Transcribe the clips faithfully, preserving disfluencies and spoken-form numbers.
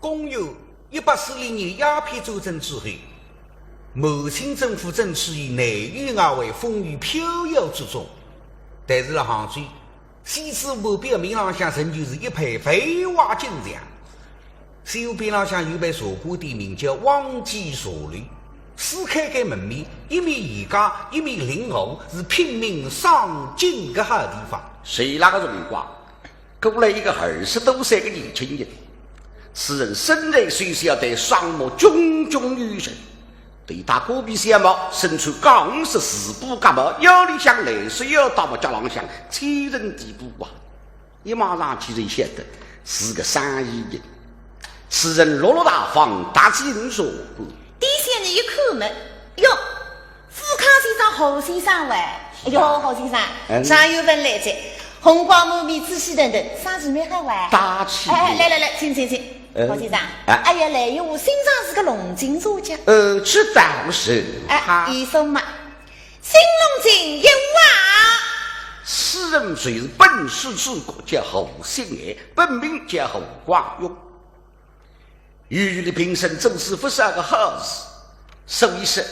公元一八四零年鸦片战争之后，满清政府正处于内忧外患、风雨飘摇之中。但是辣杭州，西子河畔表面浪向仍旧是一派繁华景象。西湖边浪向有爿茶馆店，名叫汪记茶楼，四开间门面，一面沿街，一面临河，是拼命上进个好地方。是辣搿个辰光， 过来一个二十多岁个年轻人，此人身材瘦小，但双目炯炯有神，头戴瓜皮小帽，身穿港式士布夹袍，腰里向蓝色腰带么，脚浪向千层底布鞋，一望上去就晓得是个生意人。此人落落大方，踏进茶馆。店小二一看么，哟， 富康先生，何先生喂？哎哟，何先生，嗯。长远勿来哉，红光满面，仔细等等，生意蛮好喂。大气。哎，来来来，请请请，嗯。何先生。哎。哎呀，来一壶新上市个龙井茶酒。呃，这倒是。哎，哈。伊送嘛，新龙井一壶啊。此人就是本市主顾，叫何新爱，本名叫何光勇。 由于俚平生做仔勿少个好事，所以说，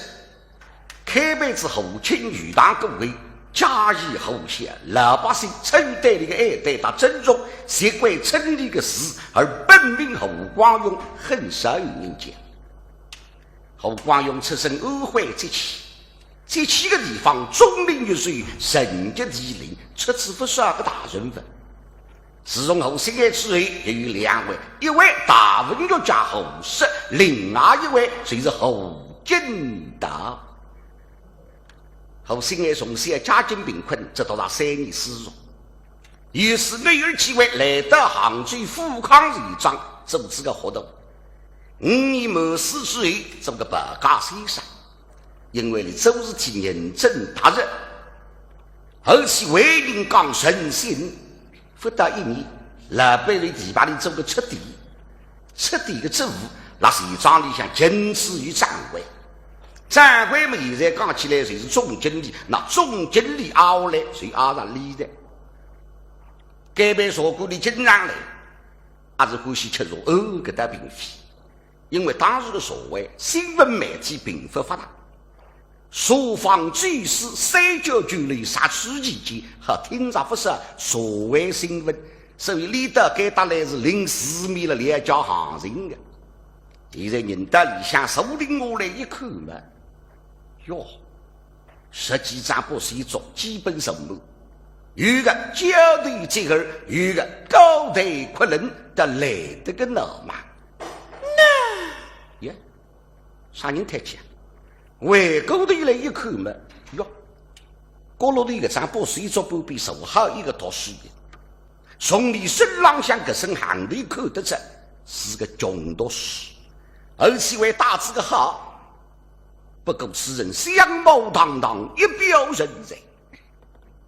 开办仔和亲学堂各位，家喻户晓，老百姓称呼俚个爱戴搭尊重，习惯称俚个字，而本名何光勇，很少有人讲。何光勇出身安徽节气， 节气个地方，钟灵毓秀，人杰地灵，出仔勿少个大人物。自从何新爱之后，又有两位，一位大文学家何适，另外一位就是何金达。何新爱从小家境贫困，只读了三年书。有次偶尔机会来到杭州富康茶庄，做仔个学徒。五年满师之后，做个报告先生。 因为俚做事体认真踏实，而且为人讲诚信，勿到一年，老板就提拔俚做个出典。出典个职务，辣茶庄里向仅次于掌柜。掌柜么，现在讲起来就是总经理，那总经理挨下来就挨着俚哉。该爿茶馆里经常来，也是欢喜吃茶，哦，搿搭并非。 因为当时个社会新闻媒体并勿发达，茶坊酒肆三教九流，啥事体侪好听着勿少社会新闻，所以俚到该搭来是领市面了了解行情个。现在人到里向坐定下来一看嘛，哟， 十几张八仙桌基本坐满，有个交头接耳，有个高谈阔论，倒来得个闹猛。那，耶，啥人推介啊？回过头来一看嘛，哟，角落头搿张八仙桌旁边坐好一个读书人，从俚身浪向搿身行头看得出是个穷读书，而且还带仔个号。 不过此人相貌堂堂，一表人才，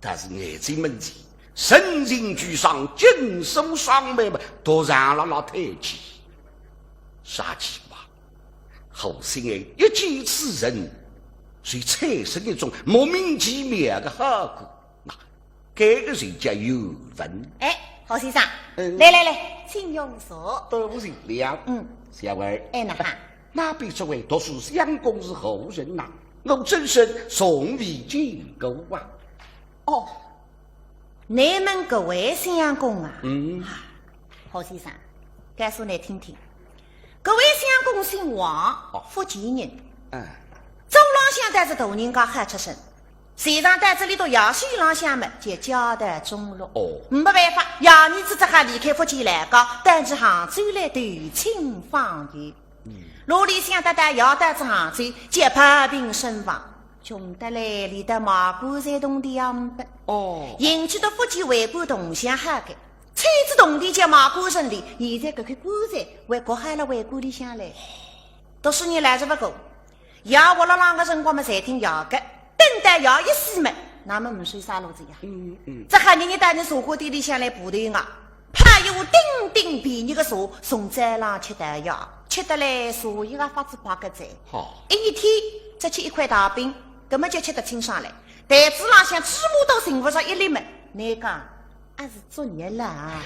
但是眼睛门前，神情沮丧，紧锁双眉嘛，独上了那台阶。啥奇怪？何新爱一见此人，就产生一种莫名其妙的好感。那 该个就叫缘分。哎，何先生，嗯。来来来，请用茶。多谢了。嗯。小二。哎，哪哈？那边这位读书相公是何人呐？我真是从未见过啊。哦，你们搿位相公啊？嗯。啊，何先生，告诉你听听，搿位相公姓王，哦。福建人。嗯。早浪向倒是大人家好出身， 随常到这里到夜市浪向么，就家道中落。哦。没办法，爷儿子只好离开福建老家，到仔杭州来投亲访友。嗯。路里向搭搭要到仔杭州，就抱病身亡，穷得来连得买棺材铜钿也没。哦。运气到福建回棺铜钿好个，采仔铜钿就买棺材钿，现在搿口棺材还搁好了回棺里向嘞。读书人来日勿过， 爷活勒浪个辰光么，侪听爷个，等到爷一死么，那么呒啥路子呀。嗯，嗯。只好日日到仔茶馆店里向来爬头啊，泡一壶顶顶便宜个茶，从早浪吃到夜，吃得来茶叶也发仔白个哉。好。一日天只吃一块大饼，搿么就吃得清爽了。台子浪向芝麻都寻勿着一粒么，难讲还是作孽了啊。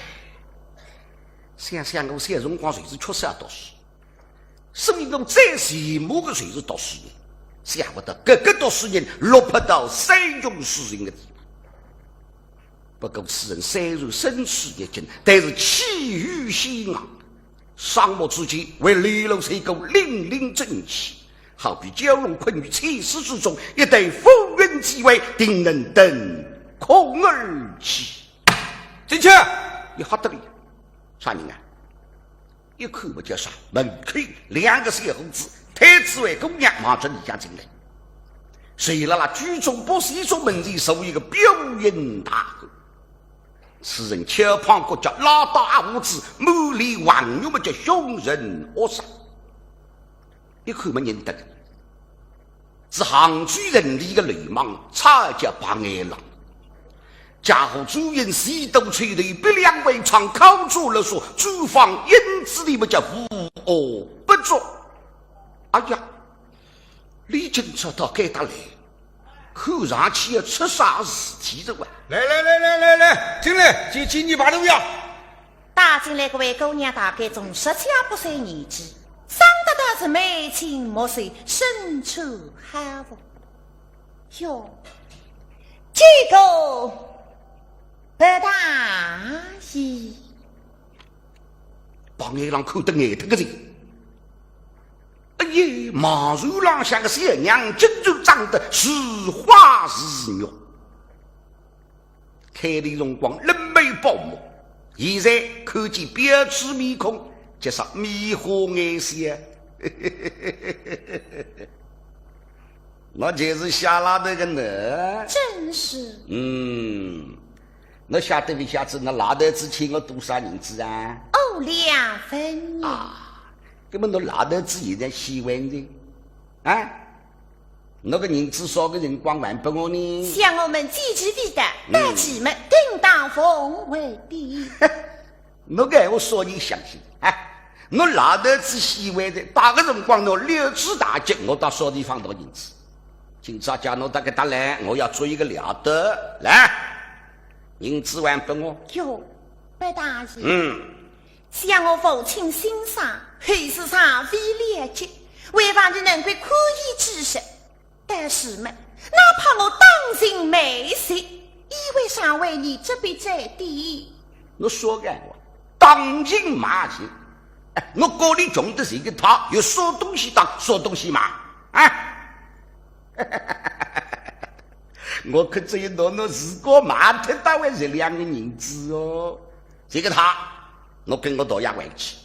想想我小辰光就是缺少读书，所以我最羡慕的就是读书人，想不到搿个读书人落魄到山穷水尽的地方。不过此人虽然身处逆境，但是气宇轩昂，双目之间还流露出一股凛凛正气，好比蛟龙困于千丝之中，一旦浮云际会，定能腾空而起。进去！你吓得了，啥人啊？一看勿叫啥，门口两个小伙子，太子为姑娘望着里向进来。谁料那居中不是一座门前，是一个彪形大汉。此人翘胖骨架，拉大胡子，满脸横肉么叫凶神恶煞。一看么认得个，是杭州城里个流氓，差叫白眼狼。家伙专营吸毒抽头，鼻梁微创，口吐绿水，专放银子里么叫无恶不作。哎呀，李金超到该搭来，看上去要出啥事体了哇？来来来来来来，进来，见见你爸头呀。 带进来个位姑娘大概总十七八岁年纪，生得倒是眉清目秀，身穿汉服。哟，这个白大爷。白眼狼看得呆脱个人。哎呀，马路浪向个小娘，真正长得似花似玉。 开头辰光冷眉薄目，现在看见标致面孔，就是迷花眼笑。我就是谢老头个呢。正是。嗯，我晓得一下子，那老头子欠我多少银子啊？哦，两分银。啊，那么那老头子现在喜欢的，啊？ 那个银子啥个辰光还拨我呢？想我们几时未到，嗯。到期么定当奉还的。那个闲话啥人相信啊？我老头子喜欢的，到个辰光我六字大吉，我到啥地方讨银子？今朝叫我到搿搭来，我要做一个了得。来，银子还拨我。哟，白大爷。嗯。 想我父亲心伤，后事尚未了结，还望你能够宽限几日。但是嘛，哪怕我当庭卖血，也会偿还你这笔债的。我说个闲话，当庭卖血，哎，我家里穷得像个塔，有啥东西当啥东西卖啊？我可只有拿拿自家卖脱，倒还是两个银子哦。这个塔，我跟我大爷回去，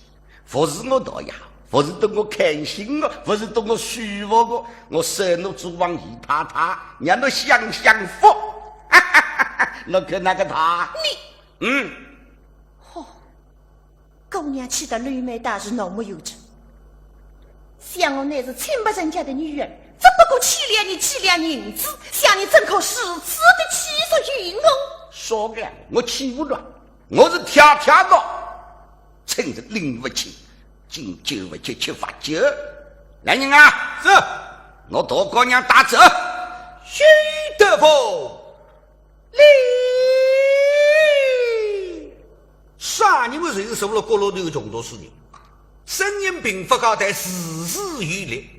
勿是我大爷，勿是等我开心哦，勿是等我舒服哦，我说侬做王姨太太，让侬享享福。侬看那个他，你，嗯，哦，姑娘气得柳眉倒是浓墨有致。想我乃是清白人家的女儿，只不过欠了你几两银子，想你怎可如此的欺负于我？说个，我欺负侬，我是跳跳的。 趁着拎勿清，敬酒勿吃吃罚酒。来人啊！是。拿大姑娘带走。休得无礼。啥人么就是坐勒角落头穷读书人，声音并勿高，但字字有力。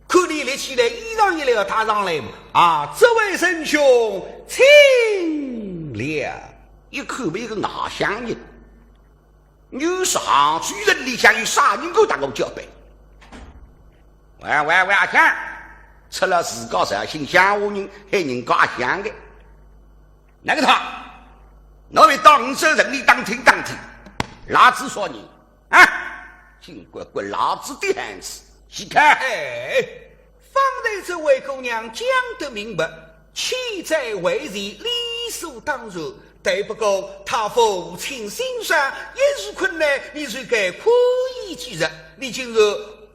看俚立起来，衣裳一撩搭上来嘛，啊，这位仁兄请了。一看么一个外乡人， 又是杭州城里向有啥人敢搭我交杯？喂喂喂，阿香，出了自家绍兴乡下人，喊人家阿香个。那个他，侬会当我这人里打听打听，老子说你啊，金乖乖老子的汉子，细看。哎， 方才这位姑娘讲得明白，欠债还钱理所当然，但不过她父亲心伤，一时困难，你就该宽限几日。你竟然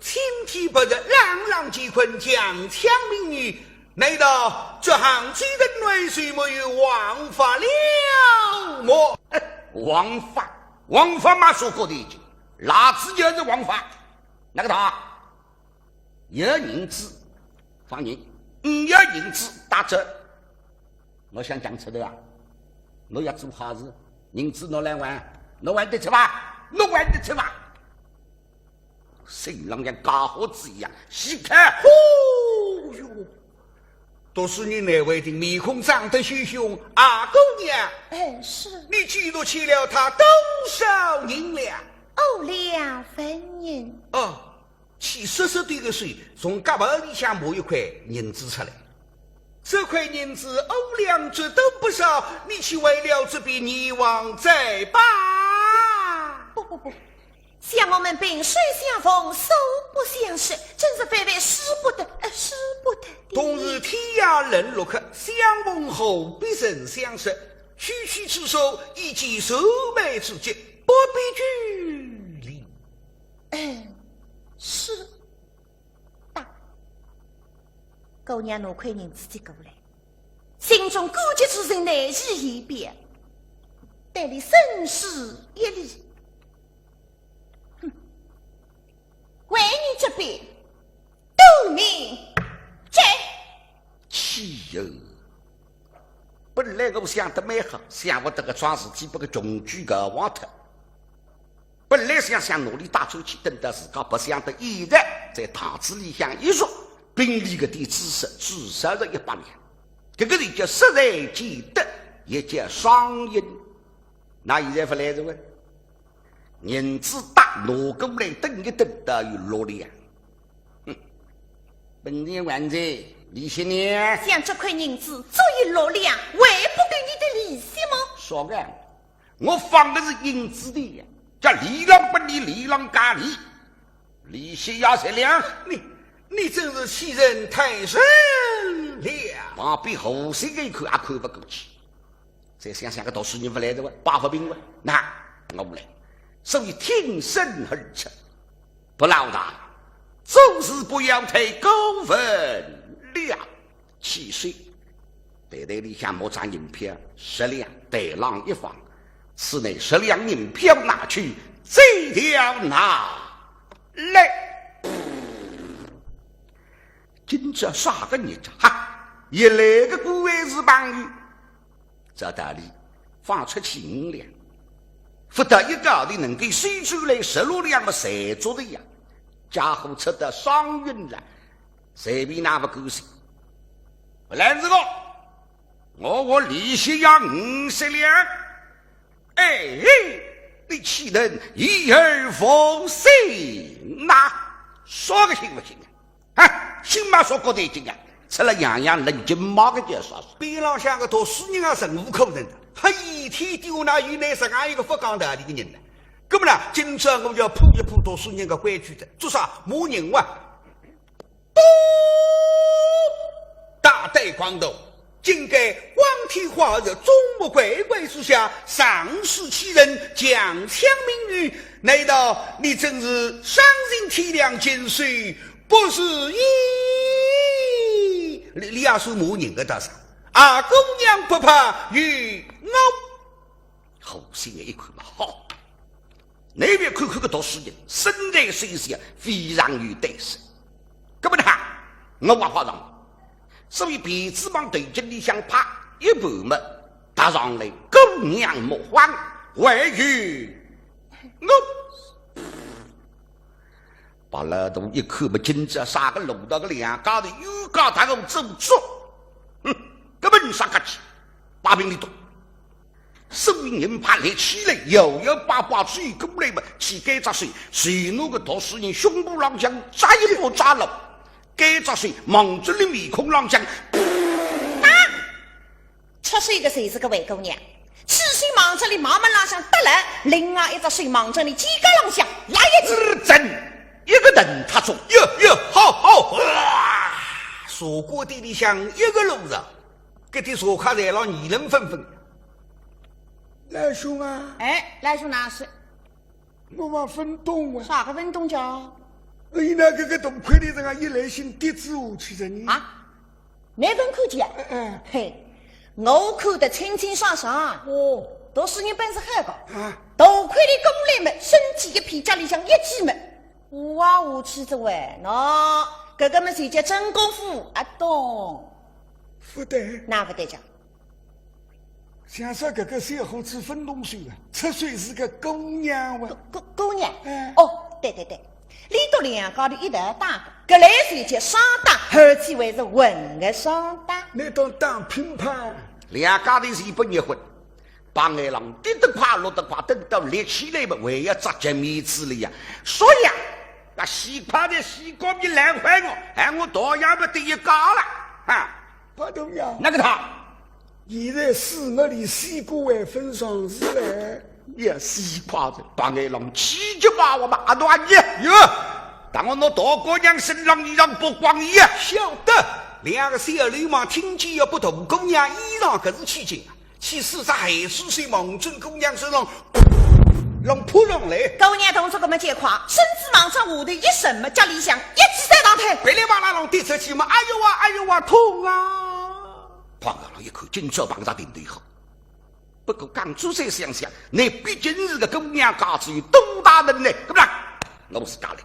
青天白日，朗朗乾坤，强抢民女，难道这杭州城内就没有王法了么？王法？王法嘛，说过的已经，老子就是王法。那个他， 有银子放人，呒有银子带走。我想讲出头啊，我要做好事，银子拿来还，侬还得出伐？侬还得吃伐？心浪像假猴子一样，细看，哦哟，读书人难为情，面孔涨得血红。啊，姑娘，哎，是。你记得欠了他多少银两？五两纹银。哦， 去说说对个数，从夹袍里向摸一块银子出来。这块银子五两，这都不少，你去为了这笔，你还债吧？不不不，想我们萍水相逢，素不相识，真是万万使不得，呃，使不得的。同是天涯沦落客，相逢何必曾相识？区区之所，一见愁眉之急，不必拘礼。 嗯，是的。姑娘拿块银子接过来，心中感激之情难以言表，对俚深施一礼。哼，为你这笔，多谢。气哟！本来我想得蛮好，想勿到搿桩事体拨个穷鬼搞坏脱。 本来想想拿俚带出去，等到自家白相得现在，在堂子里向一坐，凭俚搿点知识，至少是一百两。搿个人叫识才见得，也叫双赢。那现在勿来哉喂，银子搭拿过来等一等，倒有六两。哼，本钱还在，利息呢？想这块银子足有六两，还不够你的利息吗？少个， 我放的是银子的呀，叫里浪不里，里浪加里，利息要十两。你，你真是欺人太甚了！旁边胡适一看也看勿过去，再想想搿读书人勿来哉喂，摆勿平喂，那我来。所以挺身而出，不老大，做事不要太过分了。 去说，袋袋里向摸张银票，十两袋浪一放，此乃十两银票拿去，这条拿来。今朝啥个日子哈？一来个官还是朋友，照道理放出去五两，勿到一个号头能够收出来十六两么，赚足的呀。家伙出得双运了， 随便哪勿高兴。勿来这个，我我利息要五十两。哎，你岂能言而无信呐？说个信不信啊？啊，信嘛说个对劲啊，吃了洋洋冷静嘛个叫啥？边浪向个读书人啊，忍无可忍了，嘿，天底下哪有拿实梗一个勿讲道理个人呢？那么呢，今朝我要破一破读书人个规矩的，做啥？骂人哇！ 大胆狂徒，竟敢光天化日，众目睽睽之下，仗势欺人，强抢民女，难道你真是丧尽天良，尽失不是也？你，你也算骂人个大啥？啊，姑娘不怕有我。 好心一看嘛，好，那边看看个读书人，身材修长，非常有胆识。搿么呢，我也跑上，所以鼻子往头颈里向拍一盘么，踏上来，姑娘莫慌，还有我。 白老大一看么，今朝啥个路道个两家头冤家大头做作，哼，根本啥客气，摆平俚笃。所以人怕立起来，摇摇摆摆走过来么，去该只手，随拿个读书人胸脯浪向扎一把扎牢，该只手望准俚面孔浪向，啪！ 出手个就是个灰姑娘，只手望准俚脑门浪向搭牢，另外一只手望准俚肩胛浪向来一记。呃，真一个蹬踏中，哟哟，好好，哇！茶馆店里向一个路上，搿点茶客侪辣议论纷纷。老兄啊，哎，老兄哪是？ 我嘛勿懂啊。啥个勿懂叫？哎，那个个大块头人啊，一来心跌子下去着呢。啊？侬勿看见啊？哎，哎。嘿，我看得清清爽爽。哦。读书人本事好个。啊。大块头过来么，身体一偏，脚里向一记么，哇，下去着喂，喏，搿个么就叫真功夫，啊懂？勿对。哪勿对讲？想说搿个小伙子分动手啊，出手是个姑娘哇。姑，姑，姑娘？哎。哦，对对对，俚笃两家头一道打过，搿来就叫双打，而且还是混合双打。倷当打乒乓？两家头是一般结婚，白眼狼跌得快，落得快，等到立起来嘛，还要扎脚面子里呀。所以啊，那西瓜的西瓜皮烂坏我，哎，我同样不得一家了啊。不对呀。哪个他？ 现在市面里西瓜还分上市嘞。呀，西瓜子，白眼狼气急败坏嘛，阿多阿爷。哟，当我拿大姑娘身浪衣裳剥光一样。晓得，两个小流氓听见要剥大姑娘衣裳，搿是起劲啊，气势在海市水望准姑娘身上浪扑上来。姑娘动作搿么结快，身子望着下头一伸么，脚里向一记三长腿。噼里啪啦浪跌出去嘛，哎呦啊，哎呦啊，痛啊！ 碰着了一口，今朝碰着顶头好。不过刚仔细想想，那毕竟是个姑娘家子，有多大能耐，对不对？我是家来。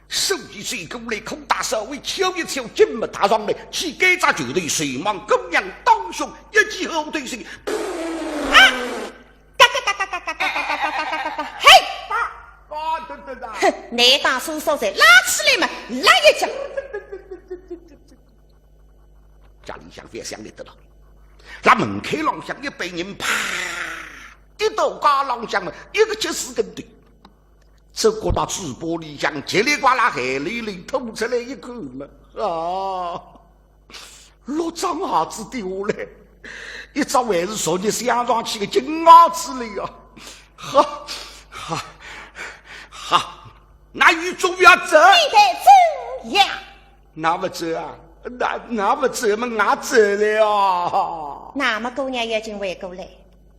手一伸过来，裤带稍微翘一翘，筋没搭上来，膝盖扎球头，手望姑娘当胸一记后头去，啊！嘎嘎嘎嘎嘎嘎嘎嘎嘎嘎嘎嘎嘎，嘿！啊，对对对。哼，那当手手才拉起来嘛，拉一脚。 家里向覅想得到，那门槛浪向一班人啪，跌到街浪向嘛，一个急死跟头。走过到嘴巴里向，叽里呱啦，海里里吐出来一口嘛，啊，六只牙齿掉下来，一只还是昨日镶上去的金牙齿了呀！哈，哈，哈，那你总要走。你得怎样？ 那么走啊？那，那么走嘛，俺走了呀。那么姑娘已经回过来，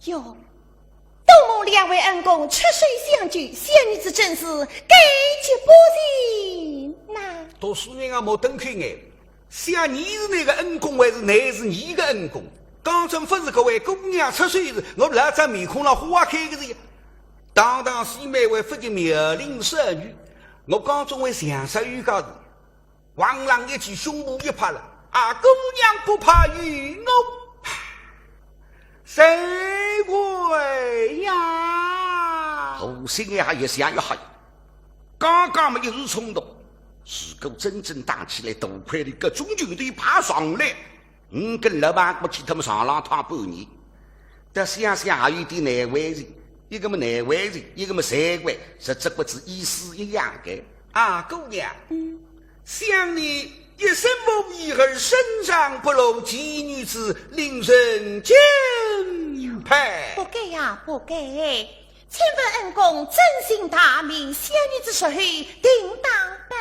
哟，多蒙两位恩公出手相救，小女子真是感激不尽呐。读书人啊，莫登口眼，想你是那个恩公，还是乃是你个恩公？刚刚勿是搿位姑娘出手时，我老早面孔上花开个是呀。堂堂西门会勿及妙龄少女，我刚刚为想说有个事。 王朗一记胸脯一拍了，啊，姑娘不怕有我，谁会呀？胡心也还也想要害，刚刚嘛一时冲动，如果真正打起来，多亏你个中军队爬上来，五根肋排过去，他们上浪趟半年。 但想想还有点难为情，一个么难为情，一个么sad怪，实质骨子意思一样的。啊，姑娘，嗯。想你一生无义，而深藏不露，奇女子，令人敬佩。不敢呀，不敢。请问恩公尊姓大名，小女子是否定当报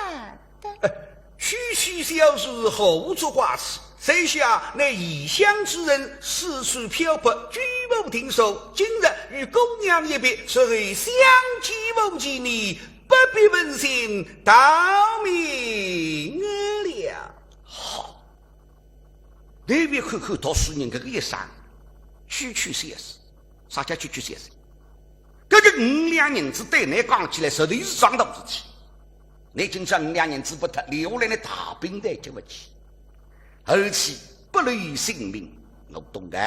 得？ 区区小事，何足挂齿。在下乃异乡之人，四处漂泊，居无定所。今日与姑娘一别，实为相见无期，你不必问讯，道明了。好，那边看看读书人搿个一生，区区小事，啥叫区区小事？ 搿个五两银子对倷讲起来，实头是桩大事体。倷今朝五两银子不脱，留下来倷大病侪接勿起。而且不留性命，我懂个。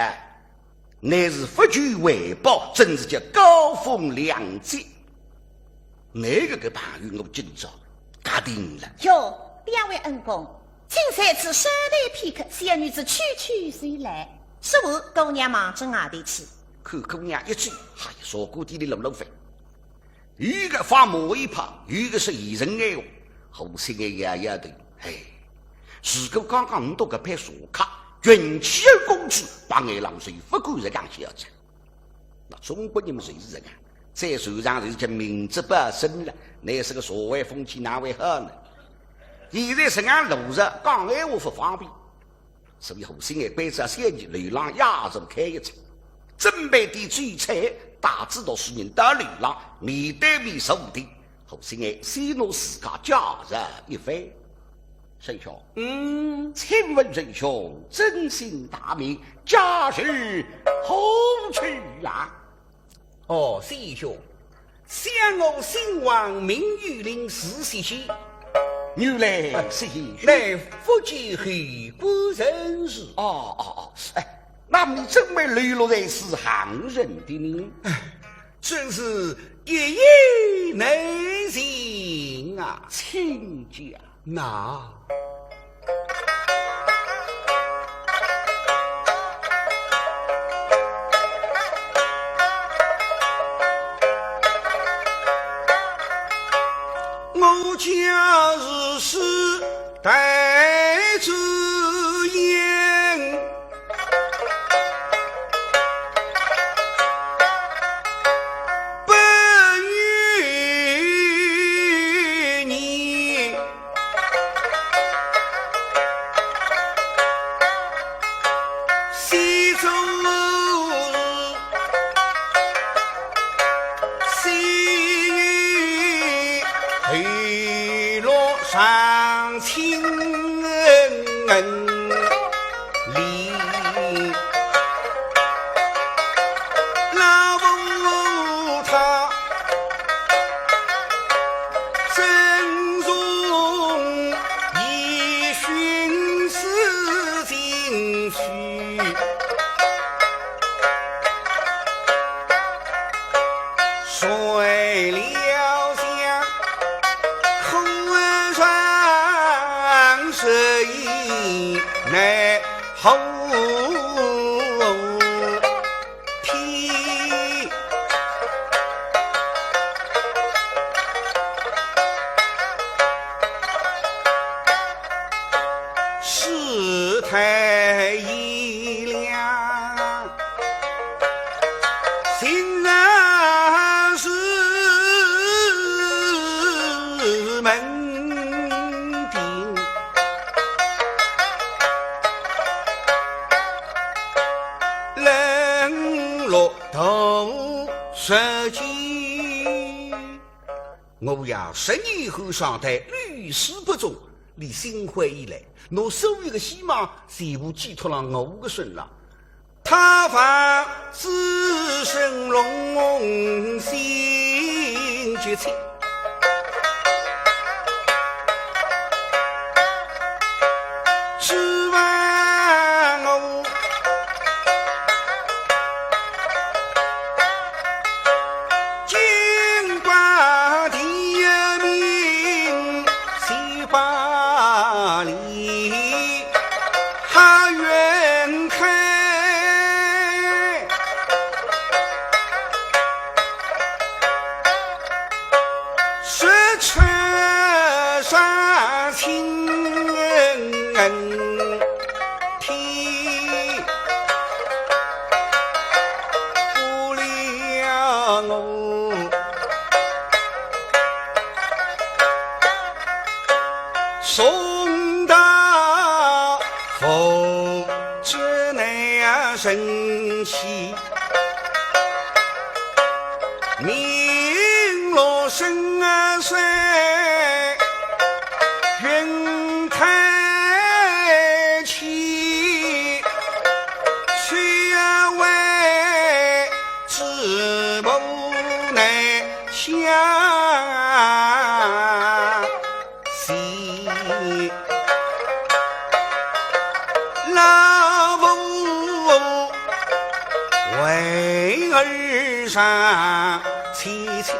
倷是不求回报，真是叫高风亮节。倷搿个朋友我今朝 搞定了。哟，两位恩公，请在此稍待片刻，小女子去去就来。说完，姑娘望准外头去。看姑娘一走，哎呀，茶馆店里乱乱翻。有个放马后炮，有个说闲人闲话，胡心眼摇摇头。哎，如果刚刚倷笃搿批茶客，运气而公子，白眼狼谁勿敢实梗小子。 那中国人嘛就是实梗，在船上就是叫明哲保身了，乃是个社会风气哪会好呢？现在实梗路上讲闲话勿方便，所以胡心眼关照小二楼浪雅座开一张，准备点酒菜，带仔读书人到楼浪，面对面坐定。胡心眼先拿自家介绍一番。 沈兄。嗯。请问沈兄，尊姓大名，家住何处啊？哦，沈兄，想我姓王，名玉林，字雪仙。原来是雪仙。乃福建侯官人氏。哦，哦，哦，哎，那么你怎会流落在此行人的呢？唉，真是一言难尽啊。请讲。那 我家是世代之言，不与你 西周时，西域黑罗上清恩里，老夫他 身中一寻死进去，谁料想空山水难后 天。世态炎凉，心难是门庭。 冷落到世间。我呀，十年后上台，屡试不中，俚心灰意冷，拿所有的希望全部寄托了我的身上。他方自身龙心绝切。 指望我金榜题名，西八里花园开。 说出山清恩天，不料我送到父子难成器。 名落深山云台起，谁为之母难相 惜。老父为儿上妻妾，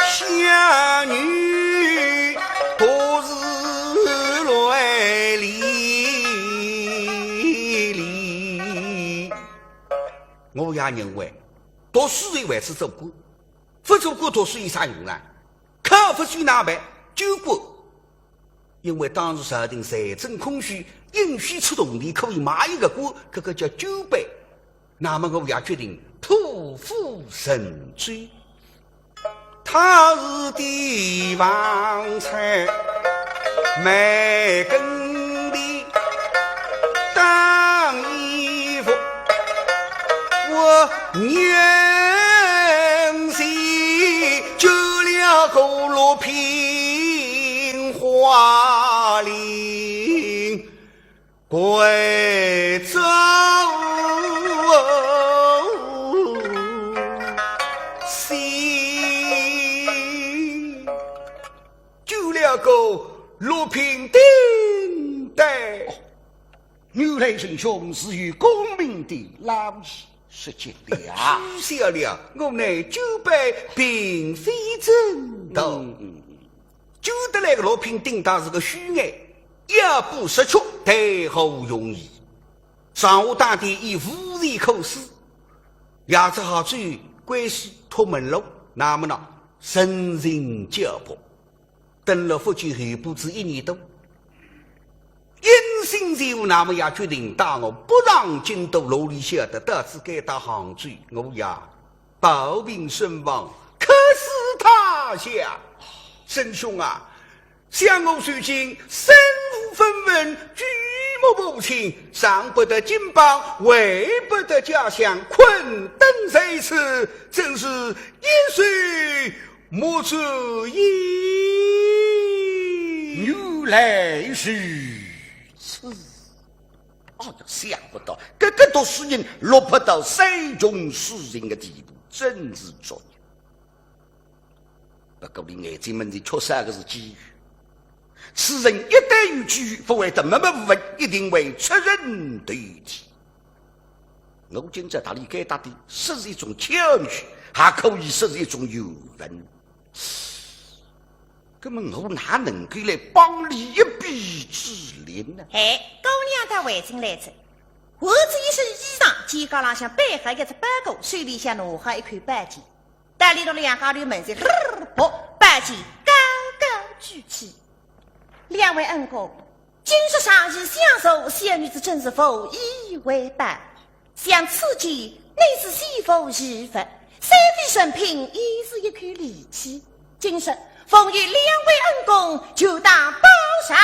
想女独自来离离。我也认为，读书人为之做官，不做官读书有啥用呢？ 靠不住哪办？救国。因为当时朝廷财政空虚，硬需出铜钿可以买一个官，搿个叫救班。那么我也决定托付神州。他是帝王才，没根的当义父，我娘 娘亲救了个六品花翎，贵州西，救了个六品丁丹。原来仁兄是有功名的老爷。失敬了。取笑了，我乃九拜并非正道。嗯，嗯，嗯。救得来个六品顶当是个虚眼，一不识趣，谈何容易。上下打点已无计可施，也只好走关系托门路。那么呢，人情交薄。 登了福建后不止一年多，音信全无，那么也决定带我北上京都，哪里晓得到此该搭杭州，我也抱病身亡，客死他乡。仁兄啊，想我如今身无分文，举目无亲，上不得金榜，回不得家乡，困顿在此，真是一时 莫之矣。原来如此。哎呀，想不到，搿个读书人落魄到山穷水尽的地步，真是作孽。不过，俚眼睛门前缺少个是机遇。此人一旦有机遇，勿会得默默无闻，一定会出人头地。 我今朝搭俚该搭的，说是一种巧遇，也可以说是一种缘分。那么我哪能够来帮俚一臂之力呢？哎，姑娘倒回进来哉，换仔一身衣裳，肩胛浪向背好一只包裹，手里向拿好一口宝剑。 到里头两家头门前，哦，宝剑高高举起。两位恩公，今日上前相助，小女子真是无以为报。想此剑乃是先父遗物，虽非珍品，也是一口利器。今日奉与两位恩公，就当报上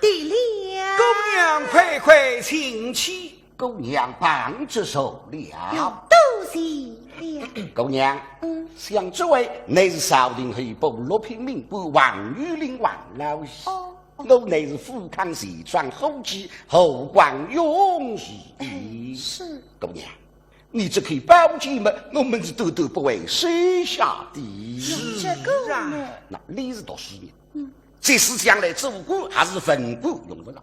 的了。姑娘快快请起。 姑娘，旁侧坐了。哟，多谢了。姑娘，嗯。想这位乃是朝廷候补六品命官王玉林王老爷。哦，哦。我乃是富康钱庄伙计何光勇是的。哎，是。姑娘，你这口宝剑嘛，我们是断断不会收下的。是啊。这个呢？那你是读书人，嗯。即使将来做官还是文官用不着。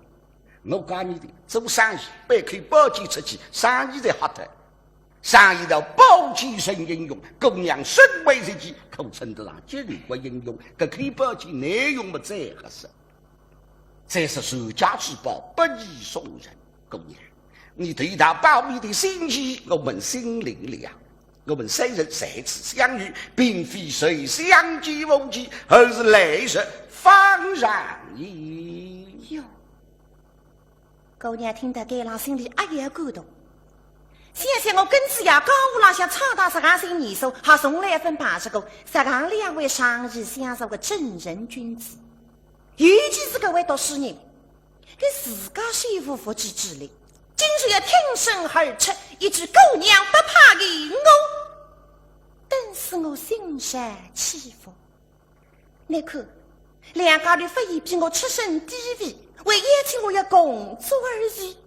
我讲你的，做生意，背口宝剑出去，生意才好得。生意道宝剑胜英雄，姑娘身怀绝技，可称得上绝顶个英雄。搿口宝剑耐用么最合适。再说传家之宝，不易送人。姑娘，你对待宝贝的心意，我们心领了。我们三人在此相遇，并非谁相见无期，而是来日方长也。哟， 姑娘听到该浪心里哎呀感动。想想我跟仔爷江湖浪向闯荡十二岁年数，还从来勿碰着过，实梗两位上前相助个正人君子。尤其是搿位读书人，搿自家虽无佛之之力，今日要挺身而出，一句姑娘不怕的，我顿时我心潮起伏。 你看，两家头勿嫌比我出身低微，还邀请我要共坐而已，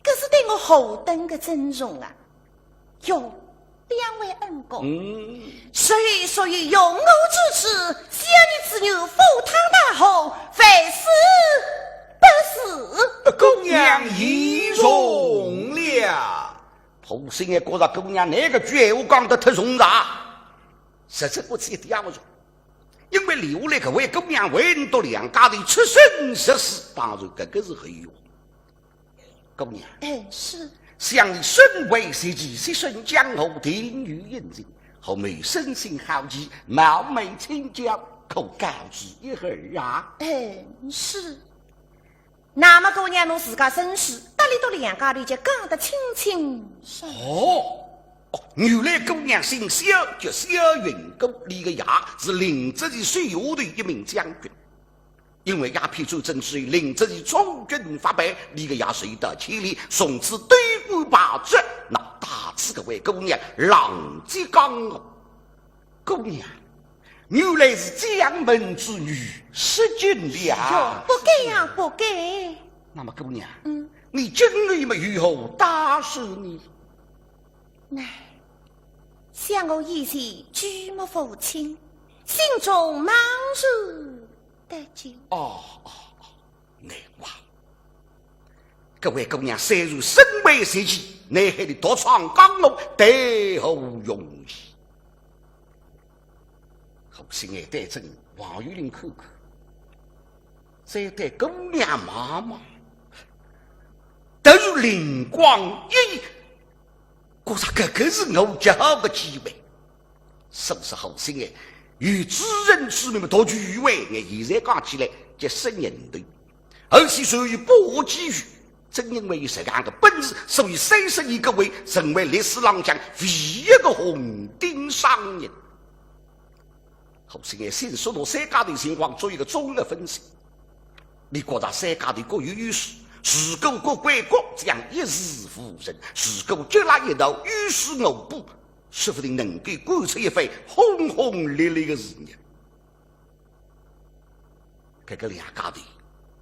搿是对我何等个尊重啊！哟，两位恩公，嗯。谁所以用我之处，小女子有赴汤蹈火，非死不辞。姑娘言重了。普生也觉着姑娘那个句闲话讲得太重了，实在不起一点也不重。 因为留下来搿位姑娘唯独两家头出生入死，当然搿个是后话。姑娘，哎，是。想你身怀绝技，昔生江湖，定有隐情，后面生性好奇，冒昧请教，可告知一二啊？哎，是。 那么姑娘侬自家身世，搭俚笃两家头就讲得清清爽。哦，哦，原来姑娘姓萧，叫萧云谷，俚个爷是林则徐手下头一名将军。因为鸦片战争之后，林则徐充军发配，俚个爷受到牵连，从此丢官败职，那带仔搿位姑娘浪迹江湖。 姑娘，原来是将门之女，失敬了。哟，不敢呀，不敢。那么姑娘，嗯。你今日么有何大事呢？唉，想我以前举目无亲，心中茫然得救。哦，哦，哦。 难怪。搿位姑娘虽然身怀绝技，奈何你独闯江湖，谈何容易？好，心眼对准王玉林看看，再对姑娘望望，突然灵光一现，觉着搿个是我极好个机会。 是不是好心哎？有知人之明嘛，独具慧眼，现在讲起来，结识人头，而且属于把握机遇。正因为有这样个本事，所以三十年过后，成为历史浪向唯一个红顶商人。好心哎，先说到三家头情况，做一个总的分析。你觉着三家头各有优势，如果各归各，这样一事无成；如果结了一道，优势互补， 说不定能够干出一番轰轰烈烈的事业。搿个两家头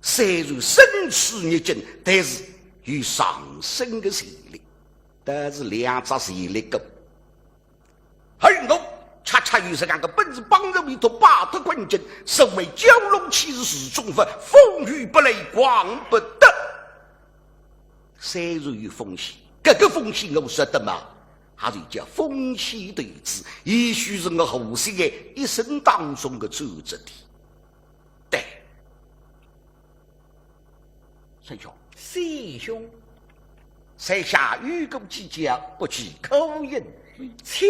虽然身处逆境，但是有上升的潜力，但是两只潜力股。而我恰恰有这样个本事，帮助伊脱，摆脱困境，所谓蛟龙起势是中佛，风雨不来狂不得。 虽然有风险，搿个风险我说得嘛，还是叫风险投资，也许是我后世的一生当中的转折点。对，沈兄，沈兄，在下有个计较，不计口音，请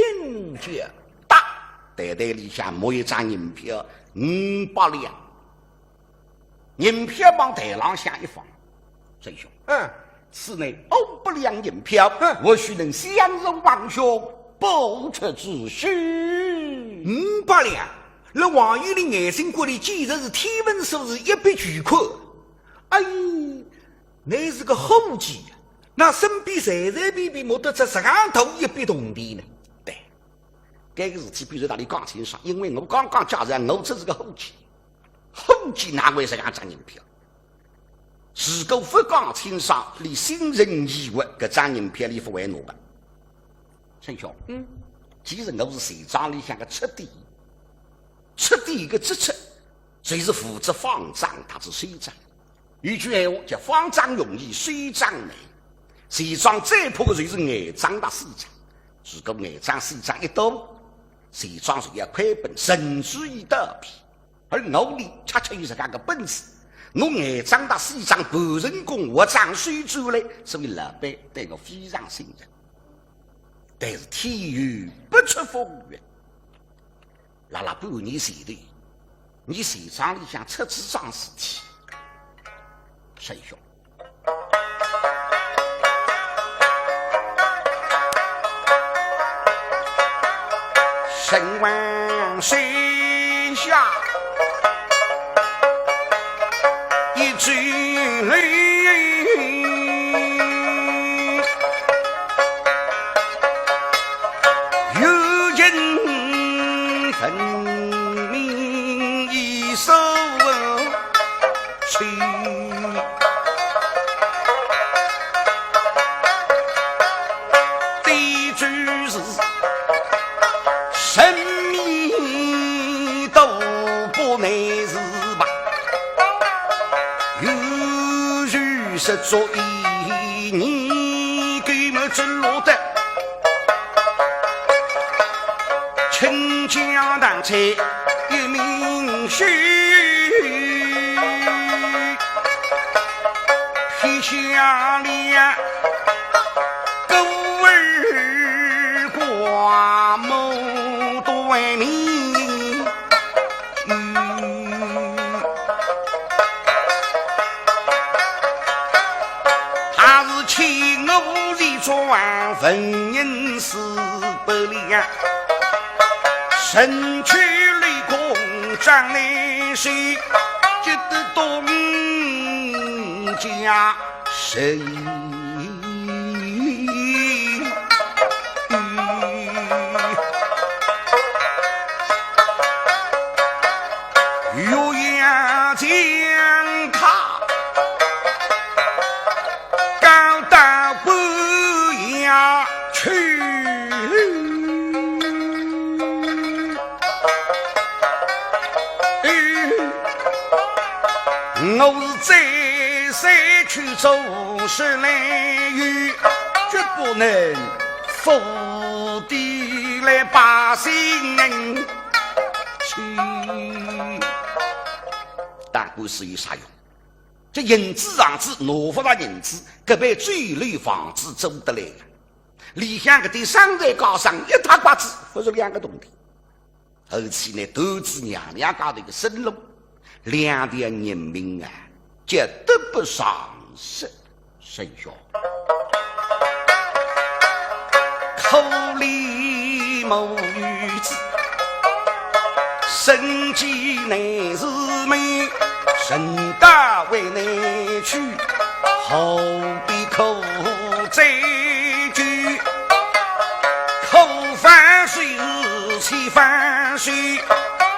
讲。搭袋袋里向摸一张银票，五百两。 银票往台浪向一放，沈兄，嗯，此乃五百两银票，嗯，或许能相助王兄不测之需。五百两，那王玉林眼睛骨里简直是天文数字，一笔巨款。哎，那是个伙计呀，那身边随随便便摸得着实梗大一笔铜钿呢？对，搿个事体必须搭伊讲清爽，因为我刚刚介绍，我只是个伙计。 伙计哪会实梗张银票？如果勿讲清爽，伊心存疑惑，搿张银票伊勿会拿个。沈兄，嗯，其实我是钱庄里向个出典，出典个职责，就是负责放账搭仔收账。有句闲话叫放账容易，收账难。钱庄最怕个就是呆账搭死账，如果呆账死账一多，钱庄就要亏本，甚至于倒闭。 而我呢，恰恰有实梗个本事，我呆账搭死账办成功，活账收转来，所以老板对我非常信任。但是天有不测风云，辣辣半年前头，伲钱庄里向出仔桩事体，沈兄， 神王水下一枝柳，有情分明一首 去。第一句是神秘都不能是吧？有句是作揖，你给么准落得。 卿家堂前一名婿，撇下了孤儿寡母断命。 他是欺我一桩文人事不良，身居立功掌内事，急得东家谁 岳阳将他告到官衙去。我是再山去做事来有，决不能伏地来拜神人去。当官司有啥用？这银子房子拿勿着银子，搿爿酒楼房子租得来呀？里向搿点生财家生一塌刮子，勿是两个铜钿。 而且呢，断仔娘娘家头个生路，两条人命啊，叫得不偿失。沈兄，可怜母与子，生计难自谋，人到危难去，何必苦追究？ 可放水是千放水，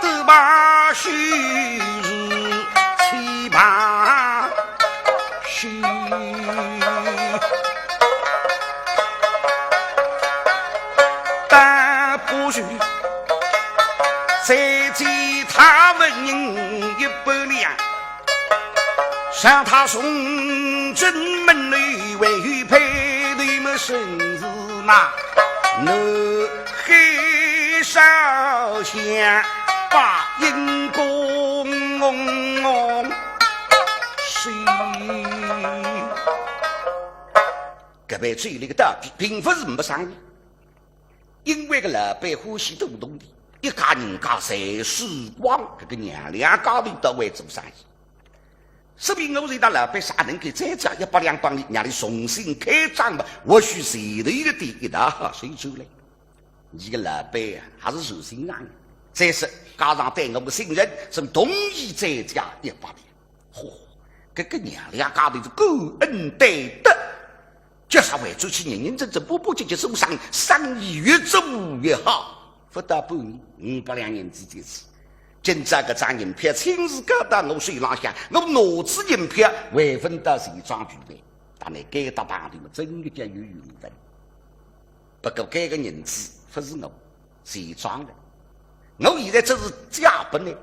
都把水是千把水。但不是再见他们一百两。 想他从正门里为配对么，甚至那黑烧香把阴公是。搿爿酒楼个倒闭，并勿是没生意。 因为搿老板欢喜赌铜钿，一家人家侪输光，搿个娘两家头倒会做生意。说明我是一大老板，啥能够再借一百两帮伊，让伊重新开张嘛，或许前头一个店一道好收转来。伊个老板啊，还是善心肠，再说加上对我个信任，是同意再借一百两。嚯，搿个娘两家头是感恩戴德。 叫啥回转去认认真真、巴巴结结做生意，生意越做越好。勿到半年，五百两银子进去。今朝搿张银票亲自交到我手浪向，我拿仔银票回返到钱庄去办。但是该搭碰头么，真个叫有缘分。不过该个银子勿是我，钱庄个。我现在只是借拨倷，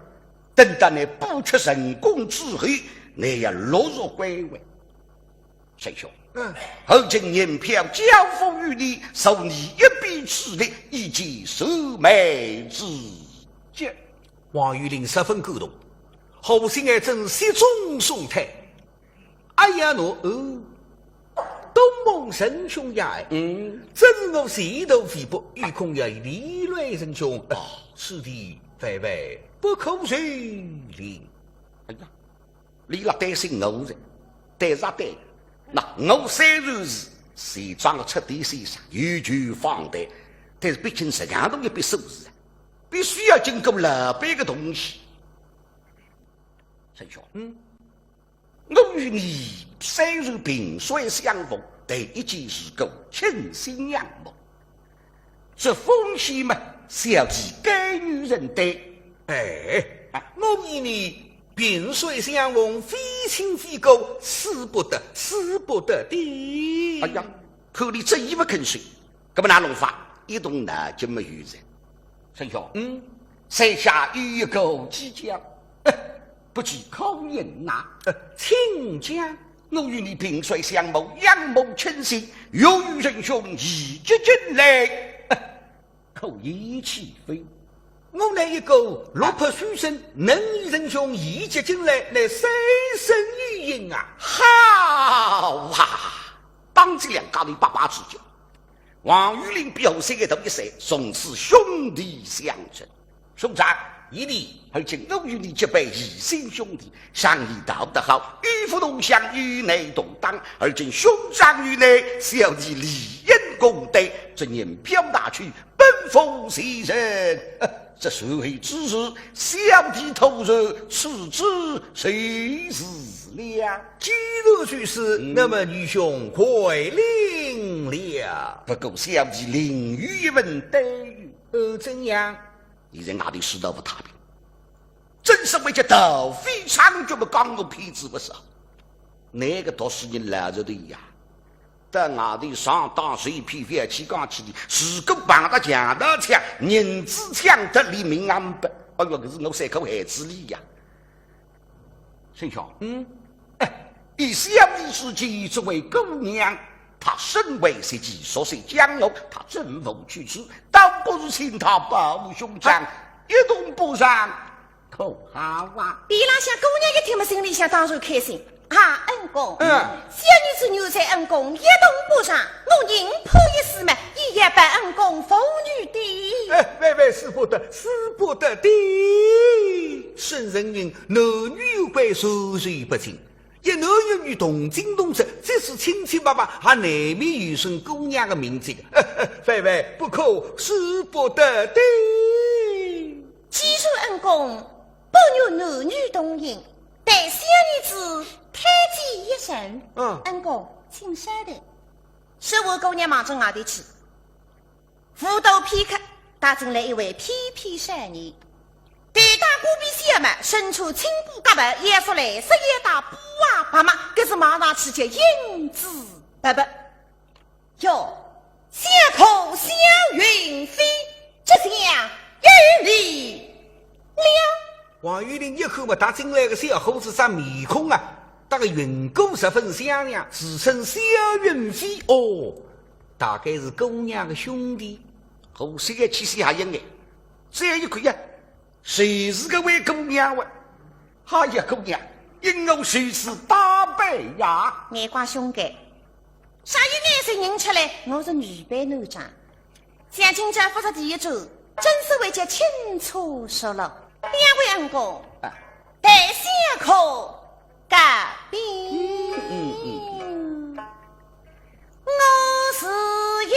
等到倷补缺成功之后，倷要陆续归还。 沈兄，嗯。后金银票交付于你，助你一臂之力，以解燃眉之急。王玉林十分感动，好心还真雪中送炭。哎呀，喏，哦，多蒙沈兄呀，哎，嗯。真是我前途未卜，有空要联络沈兄，哦。此地万万不可受领。哎呀， 伊拉担心我噻，对啥对？那我虽然是钱庄个出典先生，有权访谈，但是毕竟实梗大一笔数字啊，必须要经过老板个同意。沈兄，嗯，我与你虽然萍水相逢，但一见如故，倾心仰慕。 这风险嘛，小弟甘于承担。哎，啊，我与你萍水相逢，非亲非故，使不得，使不得的。哎呀，看你执意不肯收，搿么哪弄法？一动脑筋没有哉。沈兄，嗯，山下有一个计较，哎，不知可行呐？呃，请讲。 我与你萍水相逢，仰慕倾心，欲与沈兄一结金兰，可以岂非？我乃一个落魄书生，能与沈兄一结金兰，乃三生有幸啊！好啊！当即两家头拍拍手脚。 王玉林表示一头一色，从此兄弟相称。兄长，依你，而今我与你结拜异姓兄弟，常言道得好，与父同乡，与难同当。而今兄长遇难，小弟理应共担，这银票拿去，奔赴前程。呃，这随后之事，小弟妥然处置随事了。既然如此，嗯。那么愚兄快领了。不过小弟另有一问待于。呃，怎样？现在外头世道不太平，正所谓叫盗匪猖獗嘛，江湖骗子不少。那个读书人老实头呀，到外头上当受骗，覅去讲起的，如果碰着强盗抢，银子抢得连命也没。哎哟，搿是我三口孩子哩呀。沈兄，嗯，哎，以小女子见这位姑娘，她身怀绝技，熟悉江湖，她怎么去吃？倒不如请她保兄长，一同补上，可好啊？边浪向姑娘一听么，心里向当然开心。啊，恩公，嗯。小女子愿随恩公一同补上，我宁波一死么，也要拜恩公父女的。哎，万万使不得，使不得的。圣人云，男女有别，授受不亲。 一男一女同进同出，即使亲戚伯伯，也难免有声姑娘的名字。万万不可，使不得的。既然恩公不愿男女同姓，待小女子推荐一声。嗯。恩公，请稍等。说完姑娘望仔外头去。 勿多片刻，踏进来一位翩翩少年。头戴瓜皮戏帽，身穿青布夹袍，腰束蓝色腰带，布鞋白袜，搿是望上去就英姿勃勃。哟，相公香云飞，这厢有礼了。 王玉林一看嘛，踏进来个小伙子张面孔啊，搭个云姑十分相像，自称香云飞哦，大概是姑娘的兄弟。我心里气息还应该，再一看呀，谁是个位姑娘哇？哎呀，姑娘，因我如此打扮呀。眼光凶个，啥一眼神认出来，我是女扮男装。 想今朝勿是第一桩，真是为叫轻车熟路。两位恩公，啊。待相公告别。嗯，嗯，嗯，嗯。我是有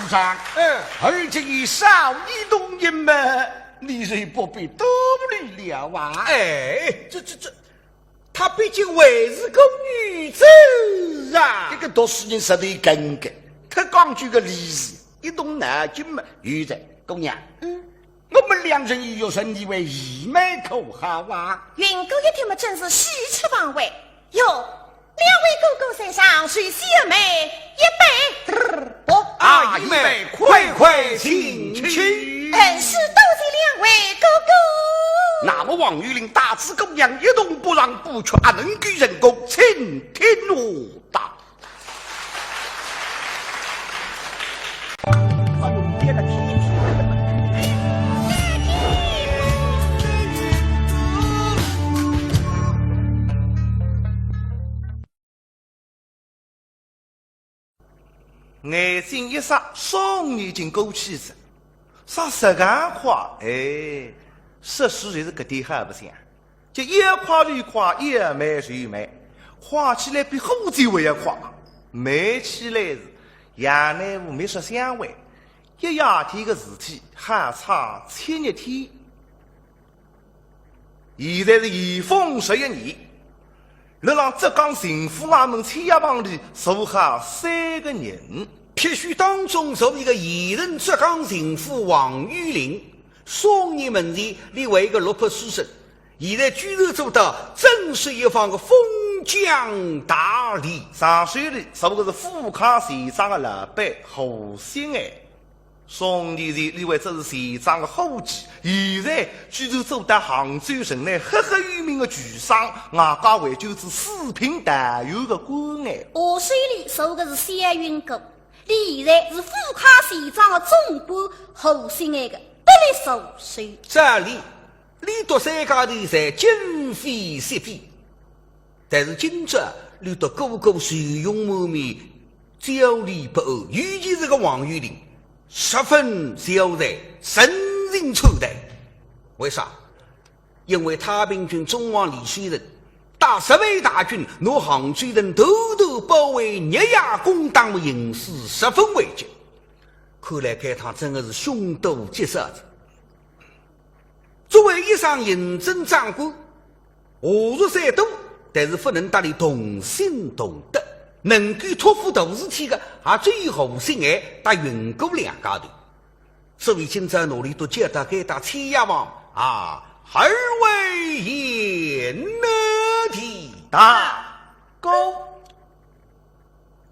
看，嗯。而今已少一铜银么，你就不必多虑了啊。哎，这，这，这，她毕竟还是个女子啊。这个读书人实在梗梗，他讲究个礼数，一动脑筋么，有哉，姑娘。嗯。我们两人已有成一位义妹，可好啊？云姑一听么，真是喜出望外。哟，两位哥哥在上，谁先妹一杯？不，啊，一杯，快快请起。嗯，是，多谢两位哥哥。那么王玉林搭仔姑娘一同步上，不觉阿能够成功，请听我道。 眼睛一眨，送已经过去哉。啥时间快？哎，说书就是搿点好白相。 就要快就快，要慢就慢，快起来比火箭还要快，慢起来是杨乃武没说相会，一夜天个事体，还差七日天。现在是咸丰十一年，辣辣浙江巡抚衙门千押房里坐好三个人，撇去当中坐一个现任浙江巡抚王玉林， 送你门前，俚为一个落魄书生，现在居然做到正式一方个封疆大吏。上手里，坐个是富康钱庄个老板何兴安。送你前，俚为只是钱庄个伙计，现在居然做到杭州城内赫赫有名个巨商，外加还就是四品大员个官哎。下手里，坐个是小云姑，俚现在是富康钱庄个总管何兴安个得力助手。照理， 俚笃三家头侪今非昔非，但是今朝俚笃个个愁容满面，焦虑不安，尤其是个王玉林，十分消瘦，神情惨淡。为啥？因为太平军总管李修成带十万大军，拿杭州城团团包围，日夜攻打，形势十分危急。看来该趟真个是凶多吉少哉。 作为一省行政长官，下属虽多，但是不能搭俚同心同德，能够托付大事体个，也只有何兴安搭云姑两家头。所以今朝拿俚笃接到该搭千押房啊，二位贤弟。大哥。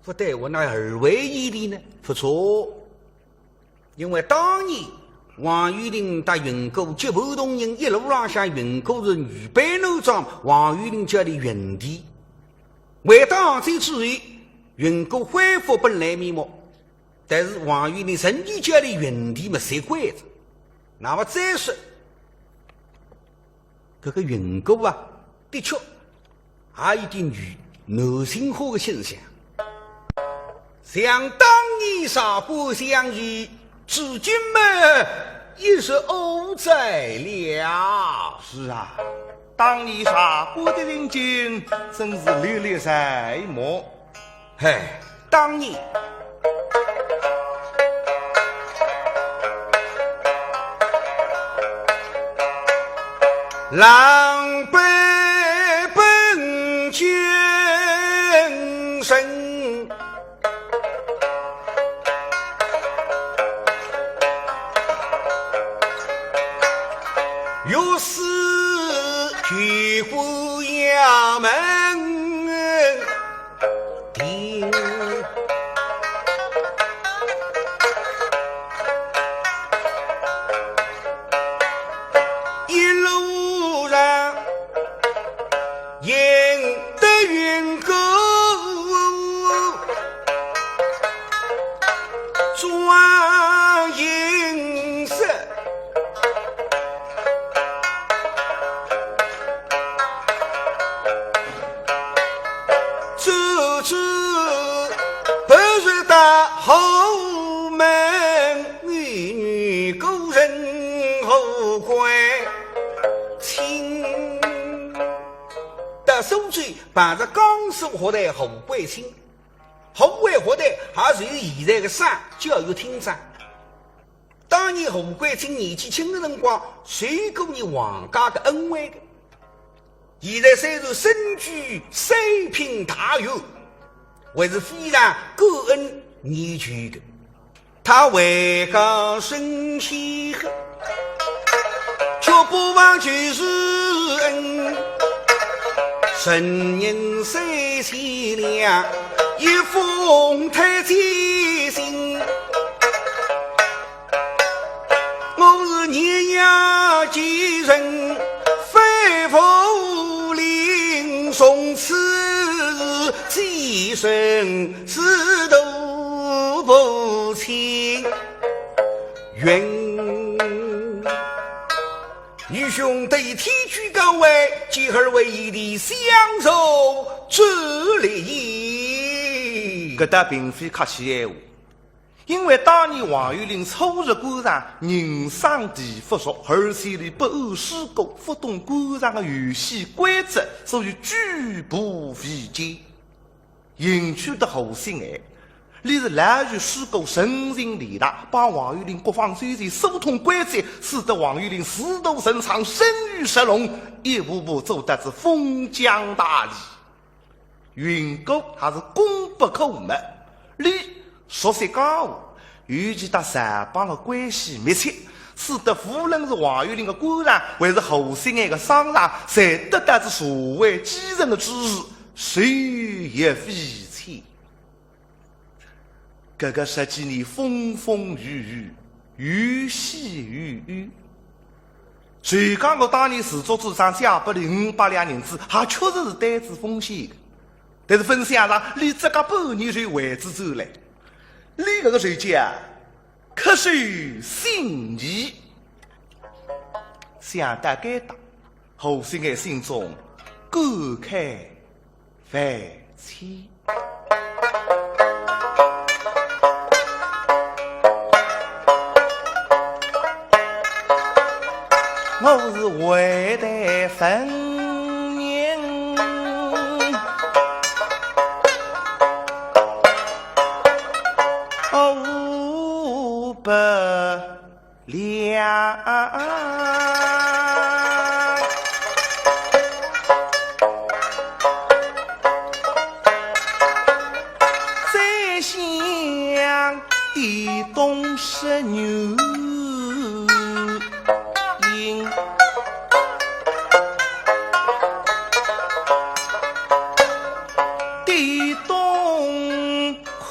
勿对，我那二位贤弟呢？不错， 因为当年王玉林搭云姑结伴同行，一路浪向云姑是女扮男装，王玉林叫俚云弟。回到杭州之后，云姑恢复本来面目，但是王玉林仍旧叫俚云弟么，习惯哉。那么再说， 搿个云姑啊，的确也有点女男性化个形象。想当年上官相遇，至今么一十五载了。是啊，当年上官的情景，真是历历在目。 嘿，当年狼狈奔京城，欲死去官衙门。 一路上行得云姑装行色。 处处不时到后门，女女故人何关心。到苏州碰着江苏学堂何关心，何为何呢？还是有现在个赏，教育厅长。当年吴桂清年纪轻个辰光，受过伲王家个恩惠个。现在虽然身居三品大员，还是非常感恩念旧个。他为家身先后，却不忘旧时恩。 人人三千两，一封太监信。我是年幼见人，反复领，从此几生死都不亲。云 愚兄得以天居高位，今而为义弟相助之理。搿搭并非客气闲话，因为当年王有林初入官场，人生地不熟，而且俚不谙世故，勿懂官场个游戏规则，所以举步维艰。 迎娶个吴兴爱，俚是老谀世故，任性力大，帮王有林各方周全疏通关节，使得王有林仕途顺畅，声誉日隆，一步步做得仔封疆大吏。云姑还是功不可没，俚熟悉江湖，尤其搭朝邦个关系密切，使得无论是王有林个官场，还是吴兴爱个商场，侪得到仔社会基层个支持， 受益匪浅。搿个十几年风风雨雨，有喜有忧。就讲我当年自作主张借拨俚五百两银子，也确实是担仔风险个。但是勿想着，俚只隔半年就回转转来。俚搿个时节啊， 恪守信义。想到该搭，吴兴爱心中感慨万千。我是为待分人，我不 了。再想地动山摇，地动 看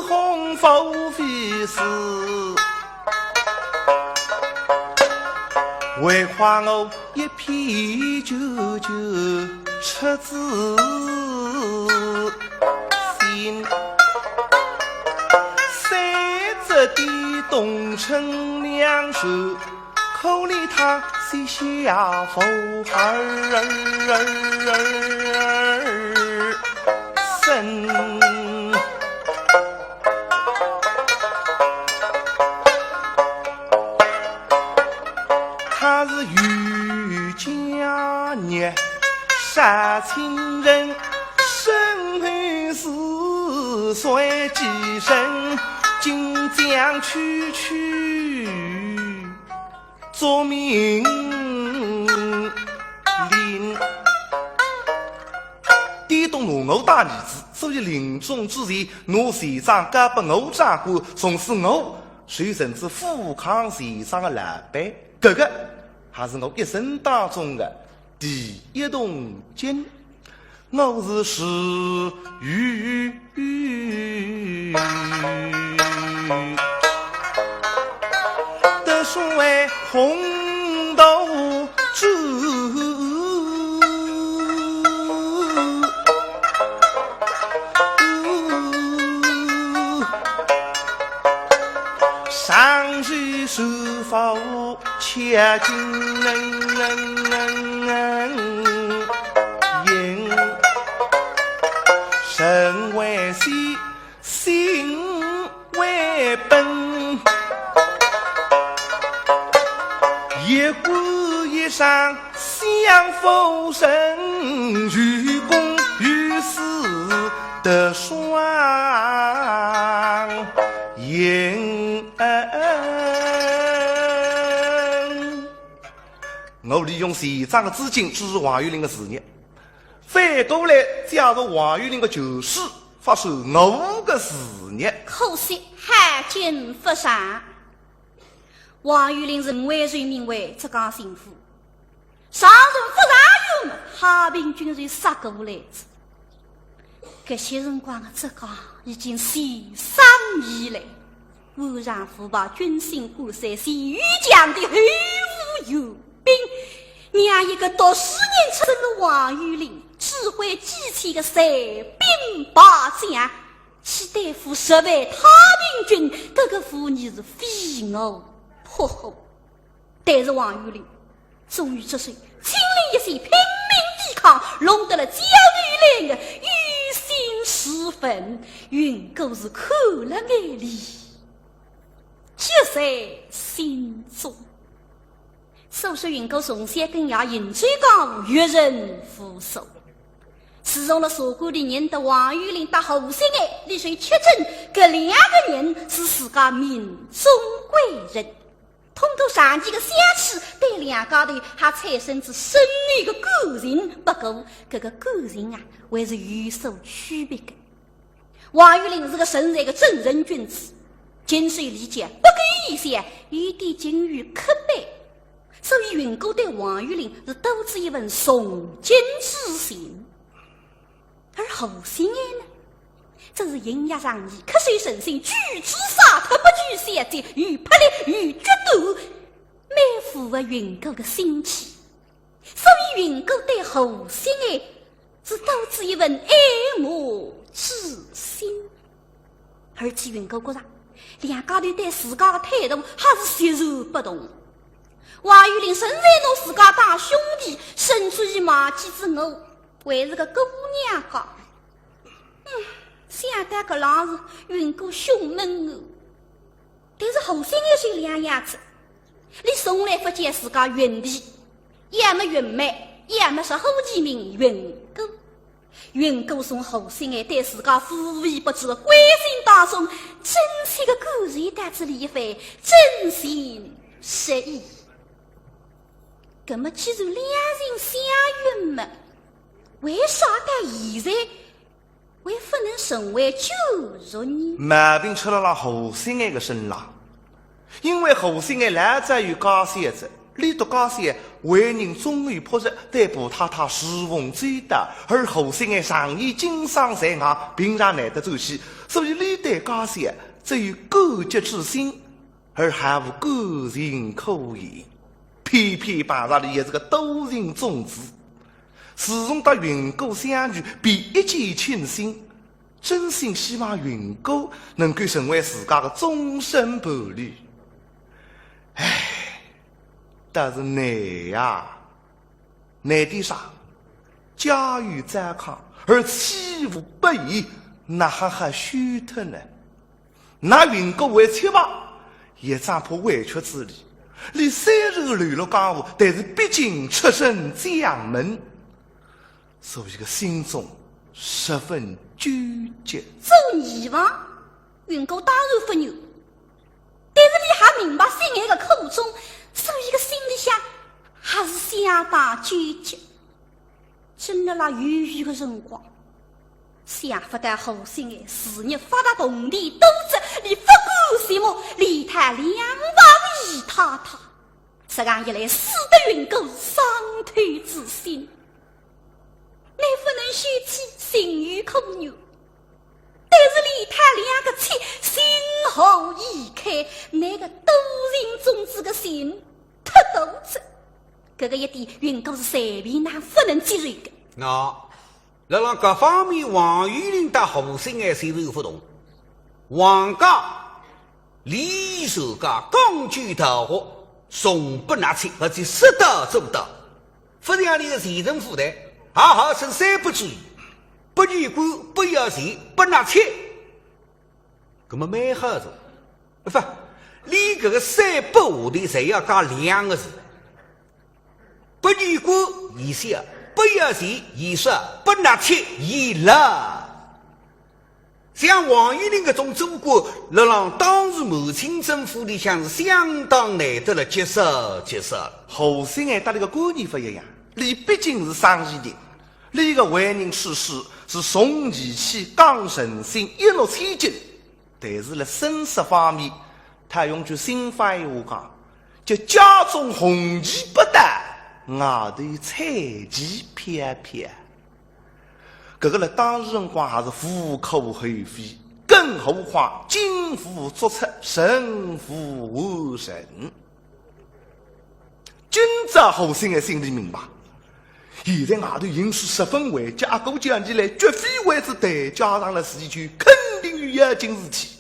红勿费事，为何我一片旧旧赤子心？三只地动乘两手， 可怜他膝下无儿身。他是有家业，少亲人，身后是谁寄身？今将区区 做命令。地动拿我当儿子，所以临终之前，拿钱庄交拨我掌管，从此我就成仔富康钱庄个老板。搿个还是我一生当中个第一桶金。 我是始于得水红豆珠，上去是否 且听人为先，性为本。一官一商相辅仁，于公于私得双用钱庄个资金支持王玉林个事业，反过来借助王玉林个旧势发售我个事业。可惜好景不长，王玉林是为人民为浙江巡抚，上任勿长远嘛，哈平君就杀过来哉。搿歇辰光个浙江已经全省已乱， 武常腐败，军心涣散，前有强敌，后无援兵。让一个读书人出身个王玉林，指挥几千个散兵败将，去对付十万太平军，搿个武艺是飞蛾扑火。 但是王玉林忠于职守，亲临一线，拼命抵抗，弄得了焦头烂额，有心事分，云谷是看了眼泪，记在心中。所以说云谷从小跟爷行走江湖，阅人无数。自从了茶馆里认得王玉林搭侯兴安，俚就确诊搿两个人是自家命中贵人。 通过长期个相处，对两家头还产生仔深厚个感情。不过，搿个感情啊，还是有所区别个。王玉林是个成才个正人君子，经受礼节，不苟言笑，有点近于刻板，所以云谷对王玉林是多仔一份崇敬之情。 而侯兴安呢，则是营养上意，恪守诚信，举止洒脱，不拘小节，有魄力，有决断，蛮符合云谷个心气。所以云谷对侯兴安是多仔一份爱慕之心。而且云谷觉着，两家头对自家个态度还是截然不同。王玉林仍然拿自家当兄弟，甚至于忘记仔我 还是个姑娘家。嗯，想到搿浪是云谷胸闷哦。但是侯兴安是两样子，俚从来勿叫自家云弟，要么云妹，要么是后期名云谷。云谷从侯兴安对自家无微不至个关心当中，真切个感受到仔俚一番真心实意。葛末既然两情相悦嘛， 为啥到现在还勿能成为旧热呢？毛病出辣辣侯兴安个身浪，因为侯兴安老早有家小哉，俚笃家小为人忠厚朴实，对婆太太侍奉周到，而侯兴安常年经商在外，平常难得转去，所以俚对家小只有感激之心，而毫无感情可言。偏偏碰着俚也是个多情种子， 自从搭云谷相遇，便一见倾心，真心希望云谷能够成为自家个终身伴侣。唉，但是难呀，难点啥？家有糟糠，而妻无百言，哪哈好休脱呢？ 拿云谷为妻吧，也只怕委屈仔俚。俚虽然流落江湖，但是毕竟出身将门，所以个心中十分纠结。做二房，云谷当然勿愿，但是俚还明白心爱个苦衷，所以个心里向还是相当纠结。 正辣辣犹豫个辰光，想勿到侯兴安事业发达，铜钿多仔，俚勿顾寂寞，连讨两房姨太太。实梗一来，使得云谷伤透仔心。倷勿能休妻，情有可原。 但是连讨两个妻，情何以堪？倷个多情种子个心忒多哉。搿个一点，云谷是随便哪勿能接受个。喏，辣辣搿方面，王玉林搭侯兴安虽然勿同。王家 李氏家讲究道学，从不纳妾，而且说到做到。勿像俚个前任夫人，也号称三不注意，不女官，不要钱，不纳妾。葛末蛮好哉，勿，俚搿个三不下头侪要加两个字。 不女官，嫌少；不要钱，嫌少；不纳妾，嫌老。像王玉林搿种做官，辣浪当时满清政府里向是相当难得了，结实结实。何兴安搭俚个观念勿一样，俚毕竟是生意人，俚个为人处事是重义气、讲诚信、一诺千金。但是辣生死方面，套用句新法闲话讲，叫家中红旗不倒，外头彩旗飘飘。 搿个辣当时辰光还是无可厚非，更何况金无足赤，诚无完诚。今朝何兴安心里明白，现在外头形势十分危急，阿哥叫俚来，绝非为仔台阶上个事体，肯定有要紧事体。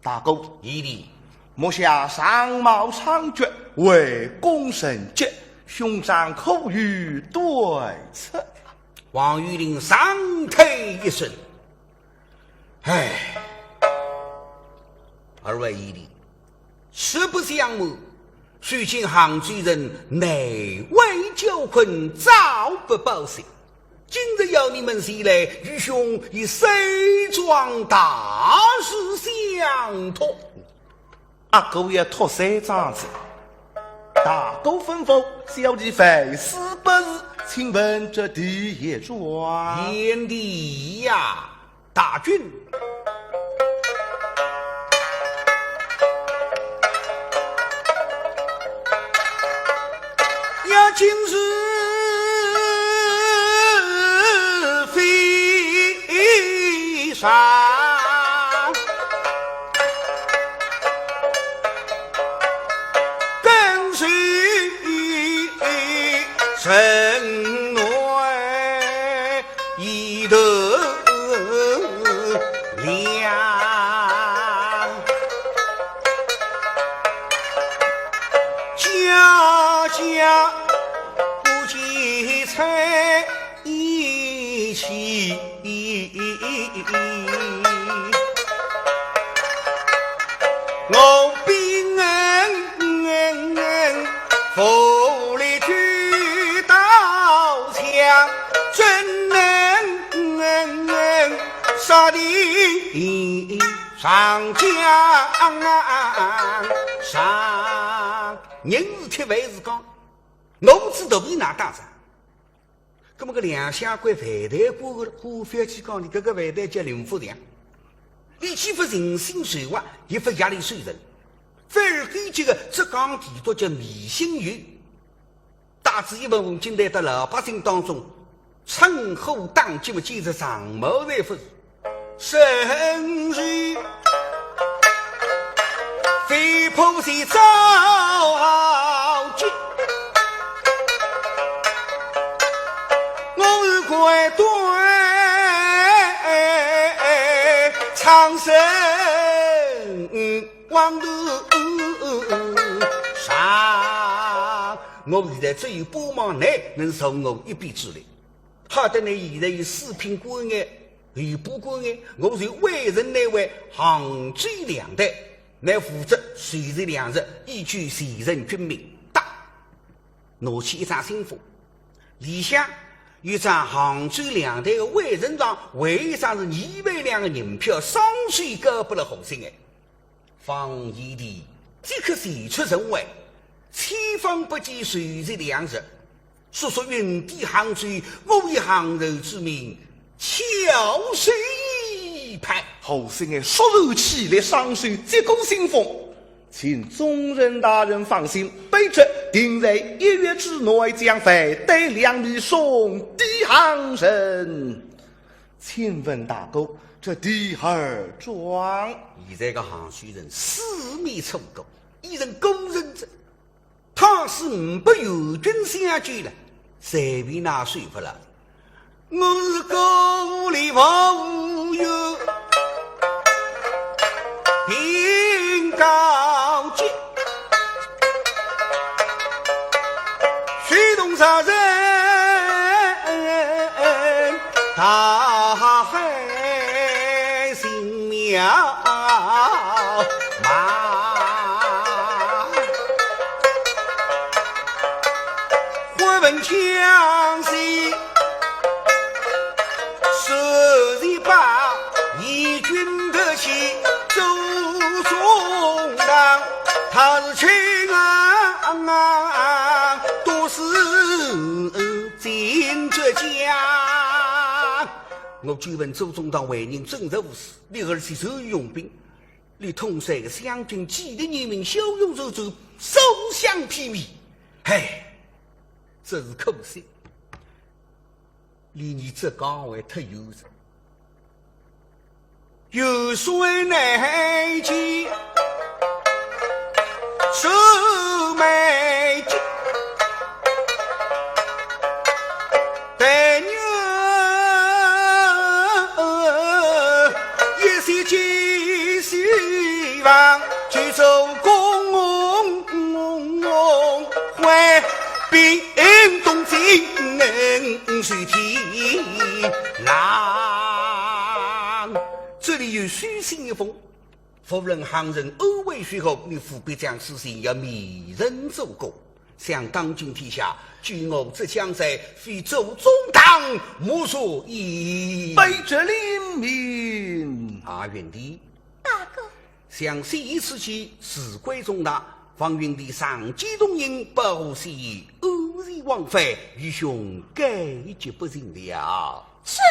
大哥，贤弟，目下尚貌猖獗，为公成疾，兄长可有对策？王玉林长叹一声，唉，二位贤弟，实不相瞒， 如今杭州城内外交困，朝不保夕。今日要你们前来，愚兄有三桩大事相托。阿哥要托三桩事。大哥吩咐，小弟万事不辞，请问这第一桩。贤弟呀， 大军。要紧是飞上，跟随城外 一头亮，家家不见在一起。 我兵无力去到墙，怎能杀敌上疆场？人是铁饭是讲，我是肚皮哪打仗？ 那么搿两相关饭袋官个官，勿要去讲，俚搿个饭袋叫林福祥，俚既勿人心受啊，也勿压力受人，反而给这个浙江提督叫米兴友，带仔一份封金袋到老百姓当中，趁火打劫么，简直长毛才勿是。 身世非普世造好杰，我是怪对苍生王头上。我现在只有巴望倷能助我一臂之力。 好得呢，现在有四品官员、候补官员，我就委任倷为杭州粮台，倷负责收集粮食，以救前线军民。哒，拿起一张信封，里向有张杭州粮台个委任状，还有一张是二万两个银票，双手交拨了何兴安。 方贤弟，即刻前出城外，千方百计收集粮食，速速运抵杭州，我以杭州之名，翘首以盼。何兴安肃然起立，双手接过信封。请中丞大人放心，卑职定在一月之内将饭袋粮米送抵杭城。 请问大哥，这第二桩？现在个杭州城四面楚歌，一人孤城者，倘使呒拨援军相救了，随便哪受勿了。我是孤立无援，凭高见， 水东杀人大海心渺茫。忽闻枪响四十八，亲啊，都是金国家。我久闻祖宗堂为人政治无私，你儿子受用兵，你统帅个湘军几十年民骁勇善战，所向披靡。唉，真是可惜。 离你浙江还忒远哉。有谁能解愁眉结？但愿一息间希望，去做公会。 并东京水天郎。这里有书信一封，无论行人安危如何，你务必将此信要命人奏过。想当今天下，居我浙江在，非祖宗堂莫属矣。卑职领命。啊，云帝。大哥。 想昔此去，事关重大，望云帝上奏同行，保护先贤，安全往返，愚兄感激不尽了。这个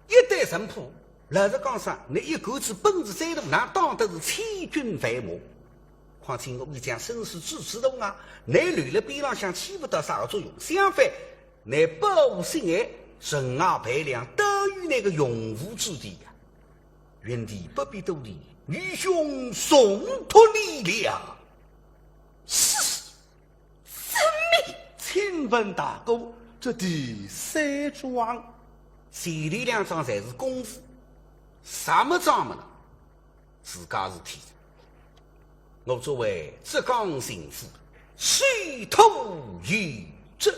一旦城破，老实讲啥，倷一个子本事再大，哪打得是千军万马？况且我已将身世置之度外，倷留辣边浪向起勿到啥个作用。相反，倷保护心爱，城外万两都有倷个用武之地呀。云帝不必多礼，愚兄重托你了。是。 遵命。请问大哥，这第三桩？前头两桩侪是公事，啥么桩么呢？自家事体。我作为浙江巡抚，谁托于这？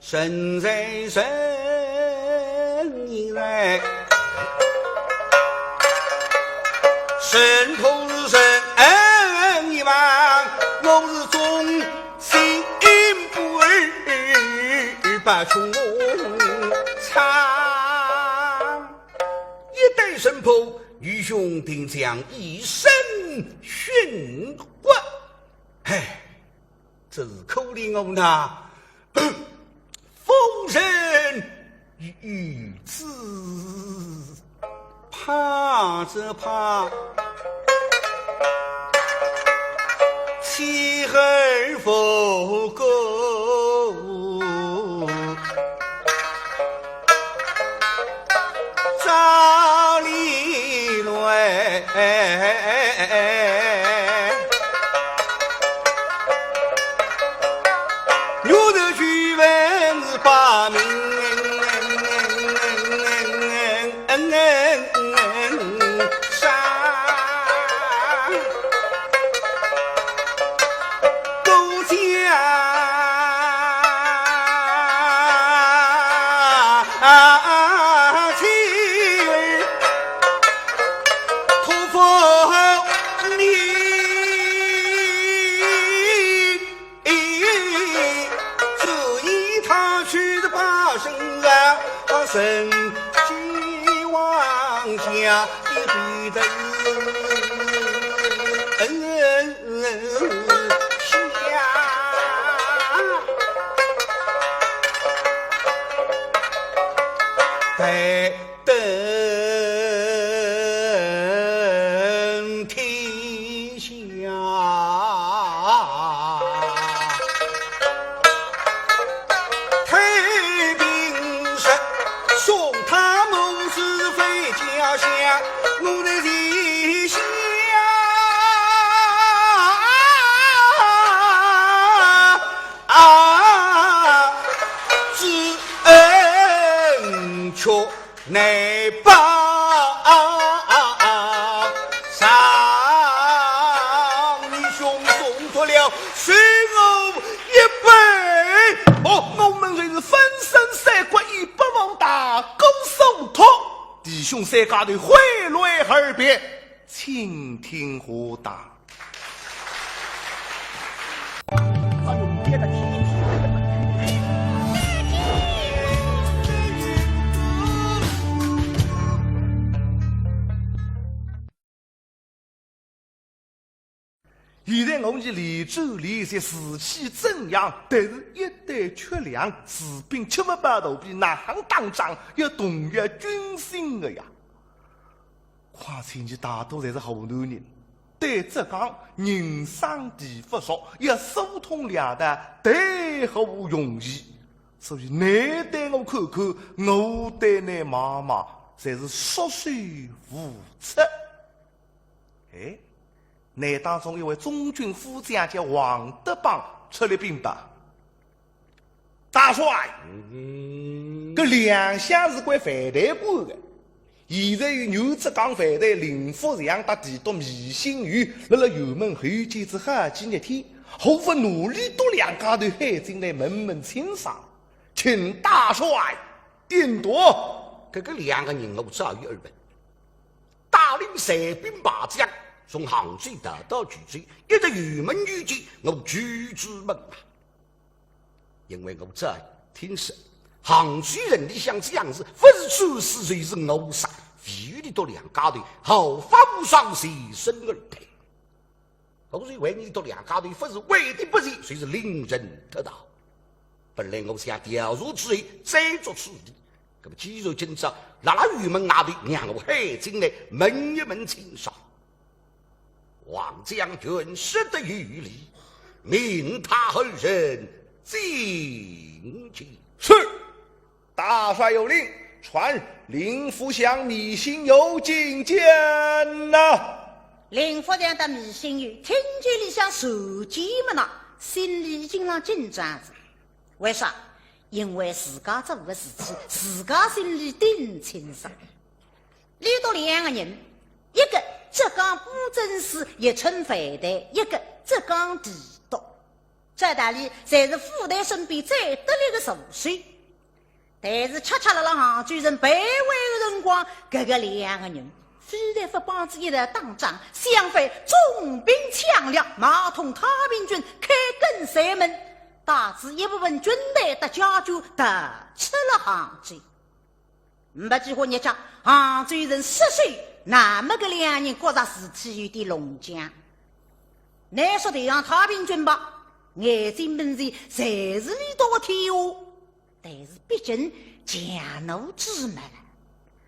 臣在，臣在，臣不是，臣一望，我是忠心不二，不从常。一旦城破，愚兄定将以身殉国。唉，真是可怜我呐！ 夫人御之。怕只怕妻儿无辜，照理论，我的举文是八名。 所以他去的八声啊，把神机往下一对头下。对。 等天下。太平日，送他母子回家乡，我的地下啊，知恩却 难报。上，你兄送脱了，随我一拜。哦，我们虽是粉身碎骨，也不忘大哥所托。弟兄三家头挥泪而别，请听下档。 现在我们连战连捷，士气振扬，但是一旦缺粮，士兵吃勿饱肚皮，哪亨打仗？要动摇军心的呀。 况且伲大多侪是河南人，对浙江人生地不熟，要疏通粮道谈何容易。所以倷对我看看，我对倷望望，侪是束手无策。哎，倷当中一位中军副将叫王德邦出来禀报。 大帅，嗯。搿粮饷是归饭店管的，现在有原浙江饭店林福祥搭提督米新友，辣辣辕门候机子好几日天，何勿拿俚笃两家头喊进来问问清爽，请大帅定夺。搿个两个人我早有耳闻，带领散兵败将从杭州逃到衢州，一直辕门遇刺，我拒之门外。 因为我早听说，杭州城里向这样子，勿是战死就是饿杀，唯有俚笃两家头毫发无伤，全身而退。我以为俚笃两家头勿是为敌不仁，就是令人得道。本来我想调查之后再作处理，那么既然今朝辣辣辕门外头，让我喊进来问一问清爽。 王将军说得有理，命他二人进见。是，大帅有令，传林福祥、米新友进见呐。林福祥搭米新友听见里向传见么呢，心里已经浪紧张哉。为啥？因为自家做个事体，自家心里顶清爽。 俚笃两个人，一个浙江布政司颐春饭店，一个浙江提督。照道理，侪是府台身边最得力的助手。但是恰恰辣辣杭州城被围的辰光，搿个两个人非但勿帮仔一道打仗，相反重兵抢粮，买通太平军，开根山门，带仔一部分军队搭家眷逃出了杭州。 没几化日脚，杭州城失守，那么搿两人觉着事体有点弄僵。倷说投降太平军吧，眼睛门前侪是俚笃个天下，但是毕竟强弩之末，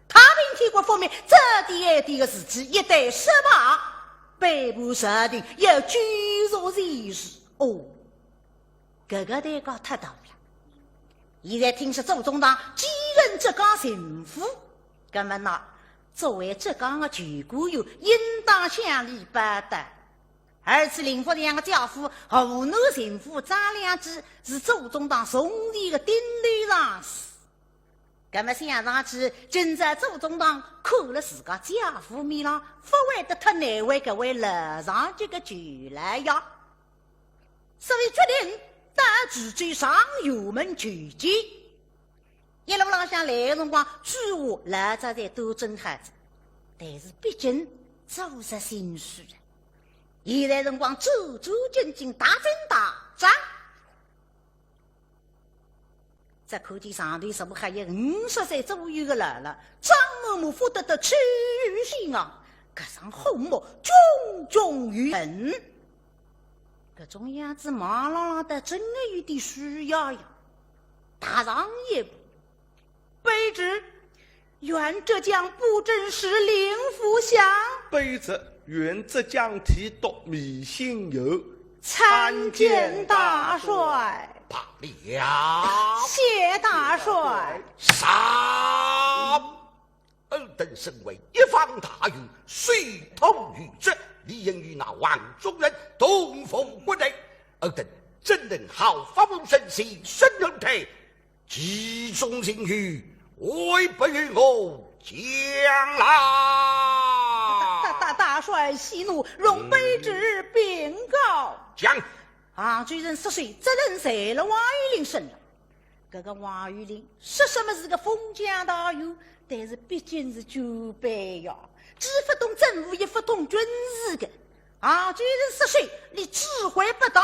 太平天国覆灭，这点点个事体一旦失败，背叛朝廷要举族前耻。哦，搿个代价太大了。现在听说左宗棠继任浙江巡抚，搿么呢，作为浙江个旧官员，应当向伊报答。而且林福祥个姐夫河南巡抚张良基是左宗棠从前个顶头上司。 搿么想上去，今朝左宗棠看了自家姐夫面浪，勿会得太难为搿位老上级个旧老爷。所以决定到徐州上辕门求见。一路浪向来个辰光，主仆老早侪都整好仔，但是毕竟做贼心虚啊。现在辰光战战兢兢，大阵大仗。 只看见上头是不是还有五十岁左右个老老，张满满福得得气宇轩昂，搿双虎目炯炯有神。搿种样子，马浪浪倒真的有点虚呀呀。踏上一步，卑职 愿浙江布政使林福祥。卑职愿浙江提督米兴友。参见大帅。罢了。谢大帅。杀！尔等身为一方大员，谁同于这？理应与那黄种人同父一母。尔等怎能毫发无伤心，甚至对 其中情由，还不与我讲来。大大大大帅息怒，容卑职禀告。讲。杭州人说书，责任在了王玉林身上。搿个王玉林说什么是个封疆大员，但是毕竟是旧辈呀，既勿懂政务，也勿懂军事的。杭州人说书，你指挥不当。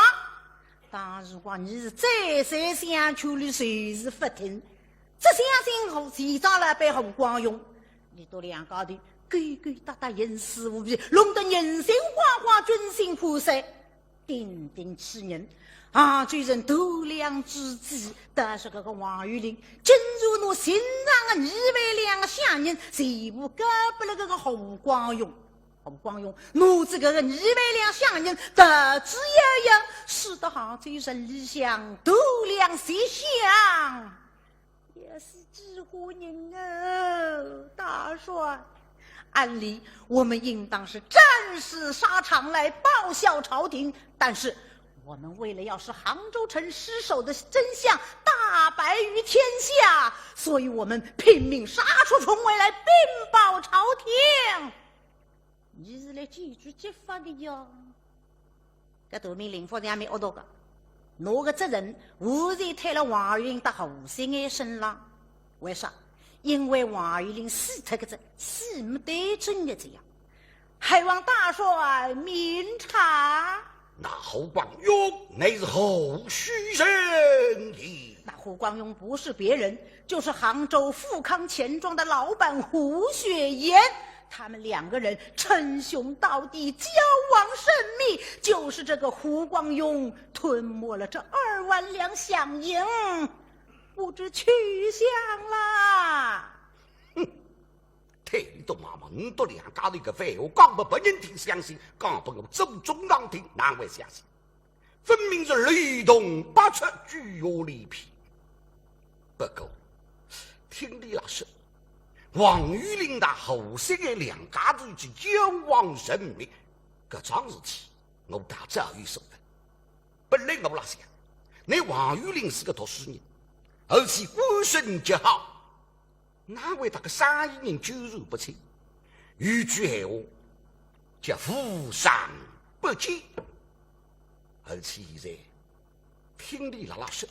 当辰光，伲是再三相劝，俚就是勿听。只相信我，前朝老板洪光勇，俚笃两家头勾勾搭搭，偃私舞弊，弄得人心惶惶，军心涣散，顶顶气人。杭州人斗量之际，但是搿个王玉林，竟然拿身上个二万两饷银，全部交拨了搿个洪光勇。 洪光勇拿仔搿个二万两饷银逃之夭夭，使得杭州城里向斗量齐响，也是几化人哦，大帅。按理我们应当是战死沙场来报效朝廷，但是我们为了要使杭州城失守的真相大白于天下，所以我们拼命杀出重围来禀报朝廷。 伲是来救主揭发的呀。搿头面林福祥蛮恶毒个，拿个责任完全推了王玉林搭何兴安身浪。为啥？因为王玉林死脱个哉，死没得真个哉呀。还望大帅明察。那何光勇乃是何许人也？那何光勇不是别人，就是杭州富康钱庄的老板胡雪岩。 他们两个人称兄道弟，交往甚密，就是这个胡光勇吞没了这二万两饷银，不知去向啦。哼，忒多嘛，忒多两家头个废话，讲拨别人听相信，讲拨我祖宗上听，哪会相信？ 分明是漏洞百出，举下利弊。不过，听俚拉说，王玉林搭何兴安两家头之交往甚密，搿桩事体我大早有所闻。本来我拉想，倷王玉林是个读书人，而且官声极好， 哪会搭个生意人纠缠不清？有句闲话叫无商不奸。而且现在听俚拉拉说，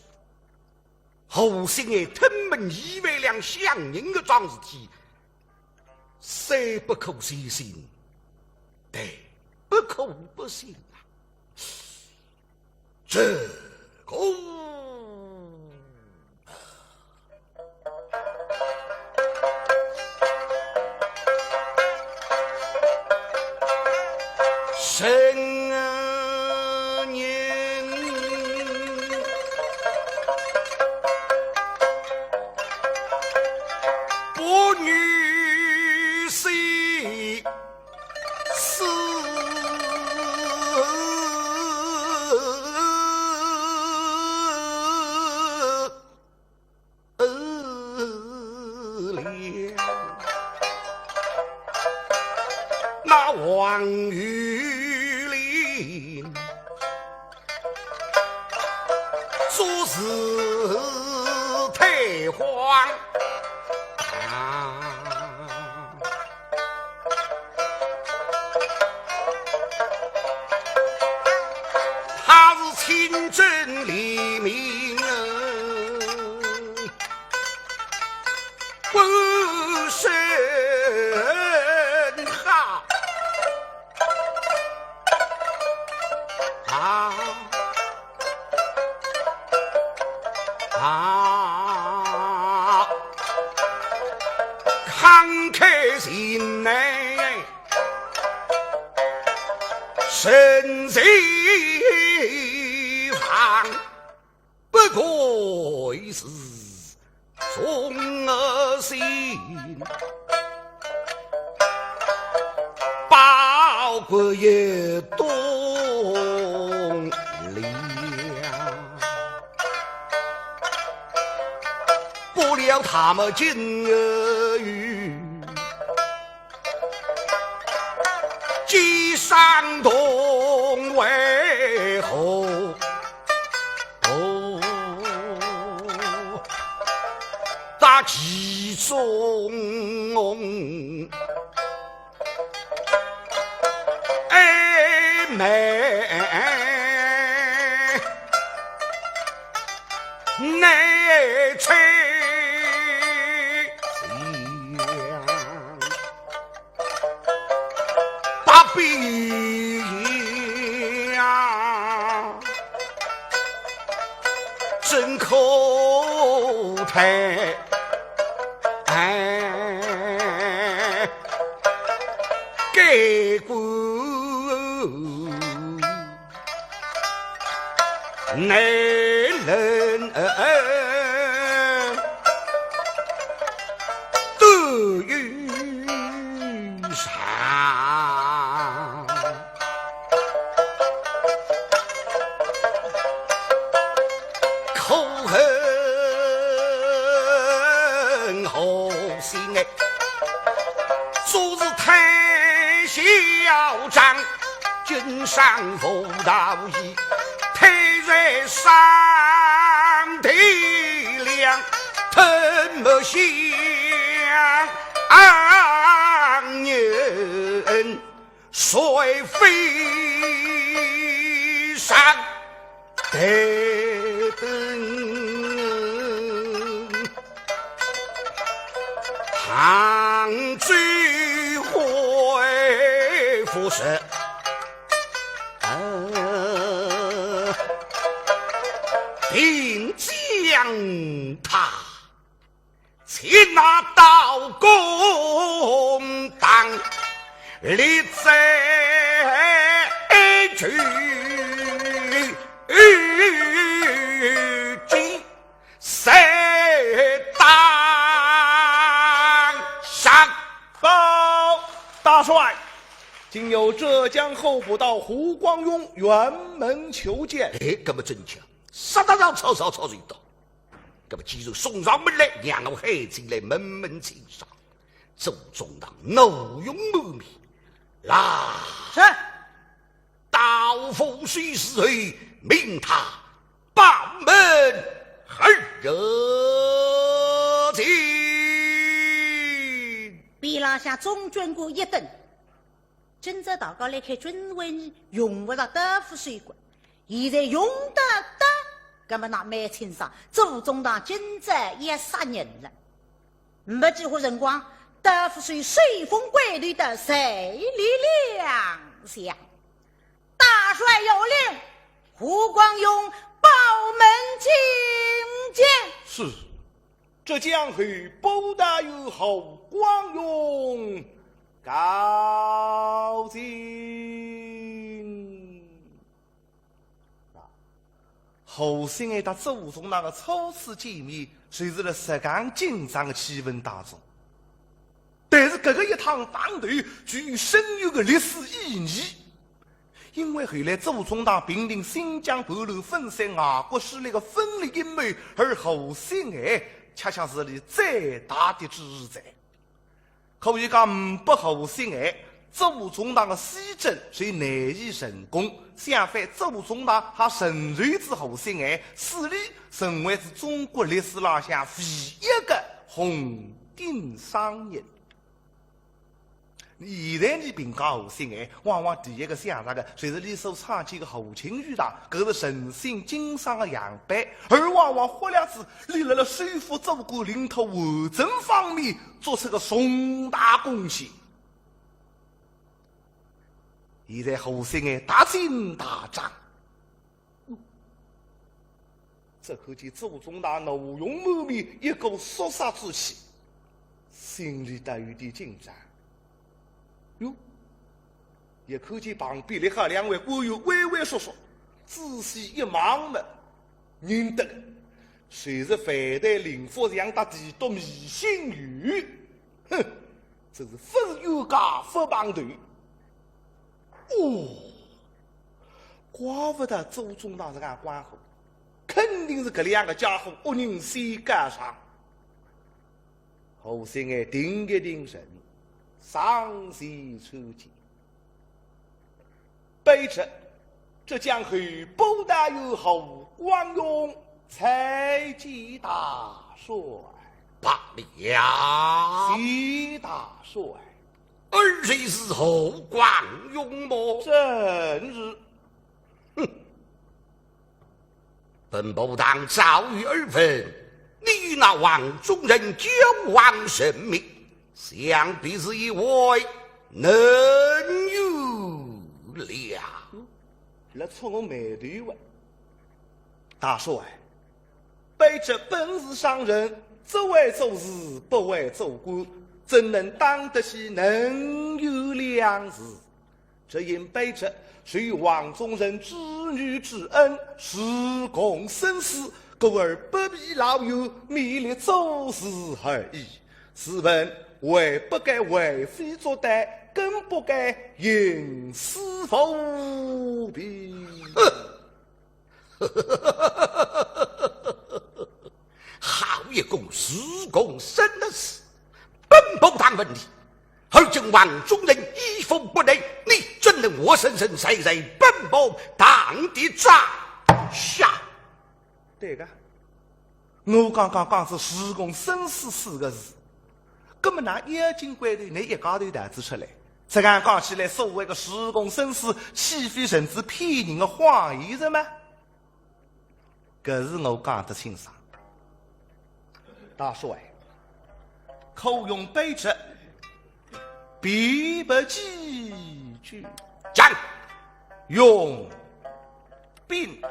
何兴安吞没二万两饷银个桩事体，虽不可相信，但不可不信啊。 这个到王玉林，做事太荒唐。他是清正廉明啊， 不甚好。啊，啊，慷慨情难，身在旁。 不愧是忠心，报国也忠良。不料他们今日与 既伤痛为何？哦，在其中哀眉难垂。 大悲呀，真可叹。哎，该官 难忍得与上，可恨何心哎。 做事太嚣张，经商无道义，太在上帝量，吞没香烟，谁非上 待等杭州会复社，定将他 请拿刀公当，立在九级，在当上。报大帅，今有浙江候补道胡光庸辕门求见。哎，搿么正巧，杀得着吵吵吵就到。 搿么既然送上门来，让我喊进来问问清爽。左宗棠怒容满面，来。是。刀斧手势后，命他报门而进。边浪向中军官一等， 今朝大家来看军事会议，用勿着刀斧手个，现在用得着，搿么㑚蛮清爽，左宗棠今朝要杀人了。没几化辰光，刀斧手手风拐头到赛里两厢。大帅有令，胡光庸报门觐见。是。 浙江候补道有胡光庸告进。啊，胡兴安搭左宗棠个初次见面，就是辣实梗紧张个气氛当中。但是搿个一趟碰头，具有深远个历史意义。 因为后来左宗棠平定新疆叛乱，粉碎外国势力个分裂阴谋，而胡兴安恰恰是俚最大的主宰。可以讲，呒不胡兴安，左宗棠个西征虽难以成功，相反左宗棠还成就仔后心庵，使俚成为仔中国历史浪向唯一个红顶商人。现在倷评价后心庵，往往第一个想着个，就是俚所创建个和亲御堂，搿是诚信经商个样板，而往往忽略仔俚辣辣收复左国、领土完整方面做出个重大贡献。 现在和心庵大进大涨。哟，只看见左宗棠怒容满面，一股肃杀之气，心里倒有点紧张。哟，也看见旁边立好两位官员畏畏缩缩，仔细一望么， 认得个，就是范代林福祥搭提督米新友。哼，真是勿是冤家勿碰头。哦，怪勿得左宗棠是介光火，肯定是搿两个家伙恶人先告状。和心庵定一定神，上前参见。 卑职浙江候补大员侯光勇参见大帅。罢了。谢大帅。尔就是侯光勇么？正是。哼， 本部堂早有耳闻，你与那黄种人交往甚密，想必是一位能人了。来触我霉头啊！大帅，卑职本是商人，只会做事，不会做官，怎能当得起能友两字？ 只因卑职受黄种人知遇之恩，时共生死，故而不避老幼，勉力做事而已。自问为不该为非作歹，更不该徇私舞弊。哼！ 好一个时共生死，本部堂问你，而今黄种人依附不内，你怎能活生生站在本部堂的帐下？对个，我刚刚讲是时共生死四个字，葛么哪妖精鬼头拿一家头逃仔出来？这样讲起来，所谓个时共生死，岂非成仔骗人的谎言了吗？ 搿是我讲得清爽。大帅，可容卑职辩駁几句。讲。用兵。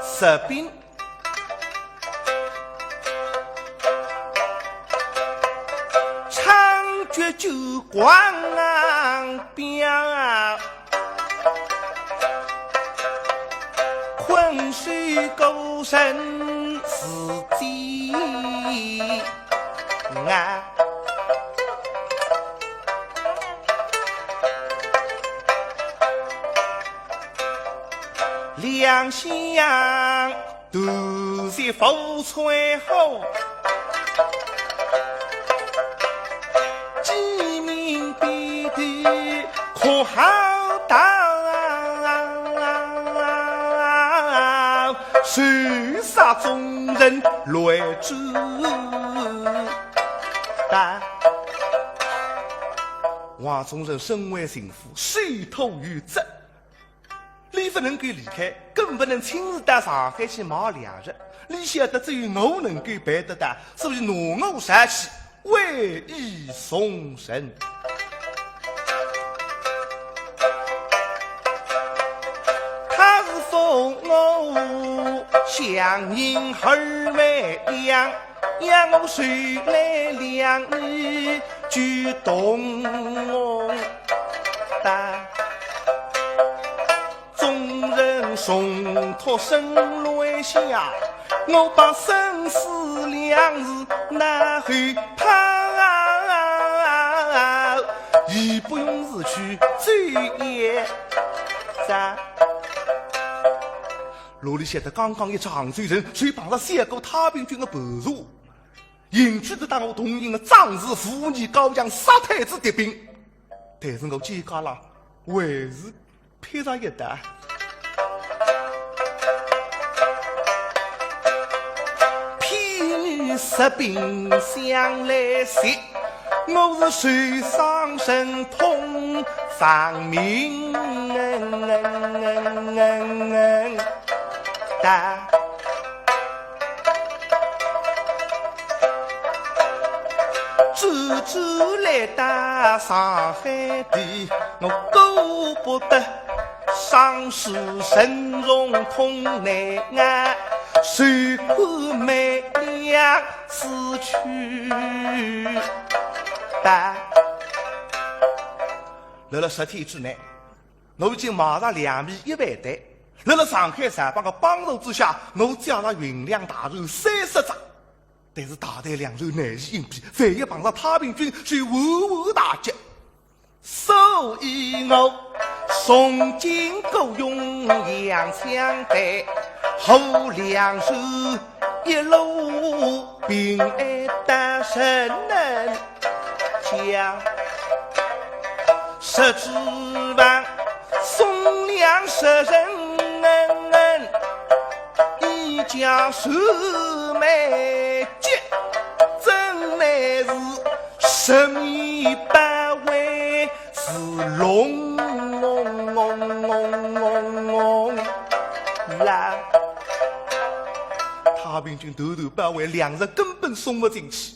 实兵。 猖獗酒狂啊，彪啊，困兽过深是奸啊。两相 断绝浮川河，鸡鸣遍地可好逃？谁杀众人来追打？黄种人身为情妇，手托有责。 俚勿能够离开，更勿能亲自到上海去买粮食。俚晓得只有我能够办得到，所以拿我召去，委以重任。他是封我相印二万两，要我收来粮，你就同我打。 众人重托生来下，我把生死两字拿后怕，义不容辞去走一遭。哪里晓得刚刚一只杭州人，就碰着三个太平军的盘查，引去的当我同营的壮士武艺高强，杀退仔敌兵。但是我肩胛浪还是 披着一担。譬如士兵想来袭，我是受伤身痛丧命的。 自己来到上海地，我顾不得伤势沉重痛难熬，受苦没粮食去吧。辣辣十天之内，我已经买着粮米一万担，辣辣上海城邦的帮助之下，我借着运粮大船三十只。 但是大队粮船难以应付，万一碰着太平军，就万万大吉。所以我从今雇用洋枪队，护粮船一路平安到城门。 家，十指房送粮十人，一家四美结，真乃是十面包围是龙啦。太平军团团包围，粮食根本送勿进去。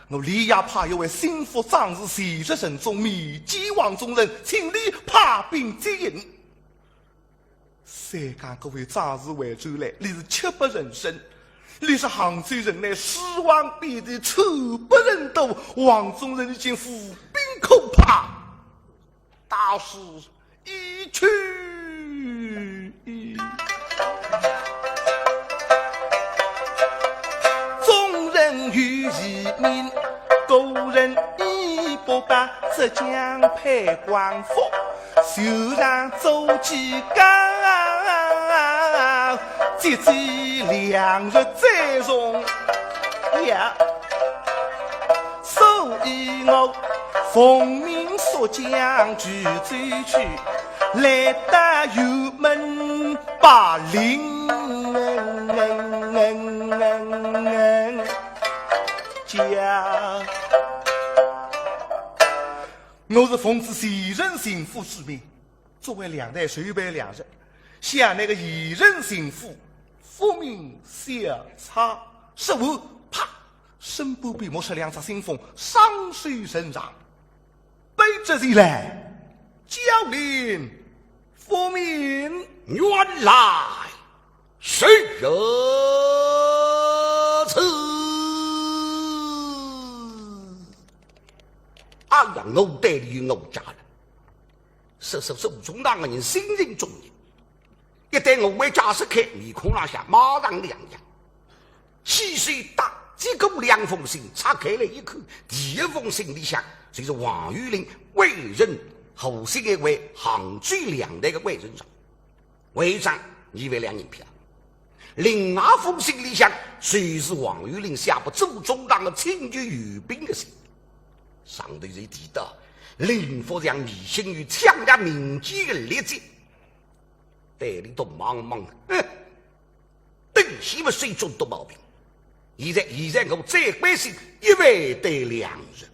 我连夜派一位心腹壮士前去城中面见王宗仁，请伊派兵接应。三更搿位壮士回转来，伊是泣不成声，伊说杭州城内死亡遍地，惨不忍睹，王宗仁已经无兵可派。 大势已去矣。众人有异命，个人亦不把浙江配光复，就让周继刚接济粮食再从呀。 所以我奉命速将徐州去，来到辕门拜令家。我是奉旨前任巡抚之命，作为粮台收备粮食，向那个现任巡抚复命小差，说完，啪， 身边便摸出两只信封，双手呈上，卑职前来，交令复命。原来如此。哎呀，我对俚我家了。说说周中堂个人，性情中人，一旦我为家事开，面孔浪向马上两样。 起手搭几个两封信拆开来一看，第一封信里向就是王元林委任何兴爱为杭州粮台个委任状，委任状一万两银票。另外封信里向就是王元林写拨周中堂个请求援兵个信。上头就提到，林福祥迷信于抢劫民间个劣迹，对俚笃望望，哼， 等歇么手中毒毛病。现在，现在我最关心一万担粮食。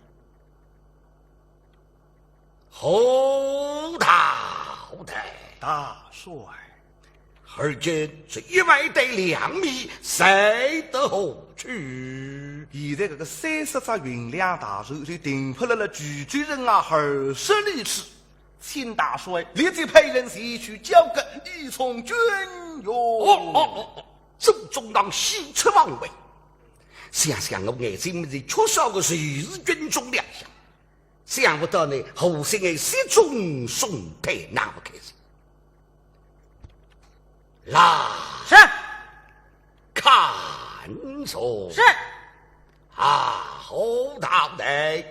侯大人。大帅。而今这一万担粮米塞得何处？现在搿个三十只运粮大船就停泊辣辣徐州城外二十里处。 请大帅立即派人前去交割，以充军用。哦，哦，哦，哦，周中堂喜出望外。想想我眼睛门前缺少个就是军中粮饷，想不到呢，何兴爱雪中送炭，那么开心。来。是。看着。是。啊，侯大人。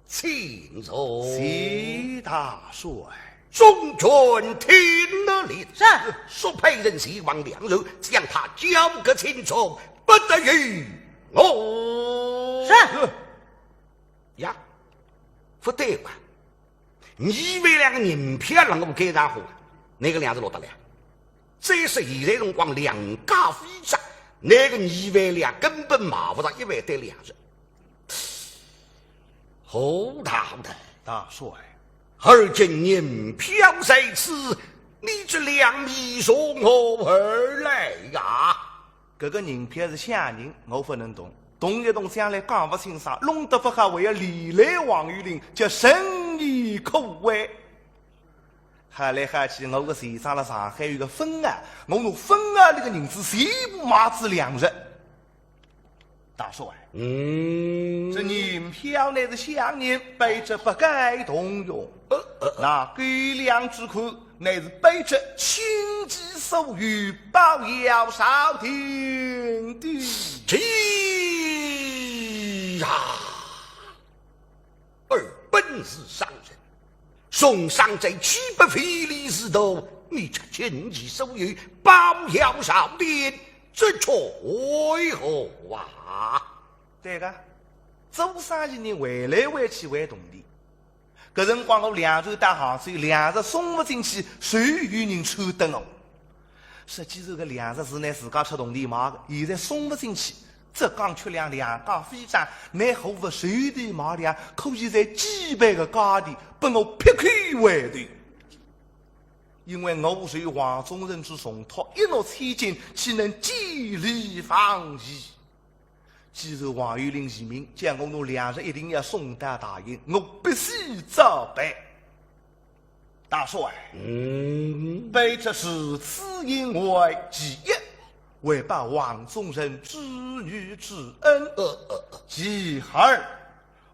请坐。谢大帅。中军听了令，是。速派人前往梁州，将他交给秦楚，不得有误。是。呀，不对吧？二万两银票让我们该家伙，那个粮食落得了？这是现在辰光粮价飞涨，那个二万两根本买不着一万担粮食。好大胆！大帅，而今银票在此，你这粮米从何而来呀？搿个银票是啥人，我不能动，动一动将来讲不清爽，弄得不好，还要连累王玉林，叫生意可坏。好来好去，我个钱庄了上海有个分行，我拿分行里个银子全部买仔粮食。大帅，嗯。这银票乃是饷银，卑职不敢动用。呃，呃，呃。那狗粮之款，乃是卑职亲己所有，包要朝廷的。这呀，尔本是商人，从商在岂不非礼之徒？你这亲己所有，包要朝廷，这却为何啊？对个，做生意人回来回去还铜钿。搿辰光我粮船到杭州，粮食送勿进去，就有人撺掇我。实际上搿粮食是拿自家出铜钿买个，现在送勿进去，浙江缺粮，粮价飞涨，拿货物就地买粮，可以赚几倍个价钿，拨我劈口回头。因为我受王宗仁之重托，一诺千金，岂能见利忘义？既然王玉林遗命，叫我拿粮食一定要送到大营，我必须照办。大帅，嗯。卑职除此以外，其一，为报王宗仁知遇之恩。呃，呃，呃。其二，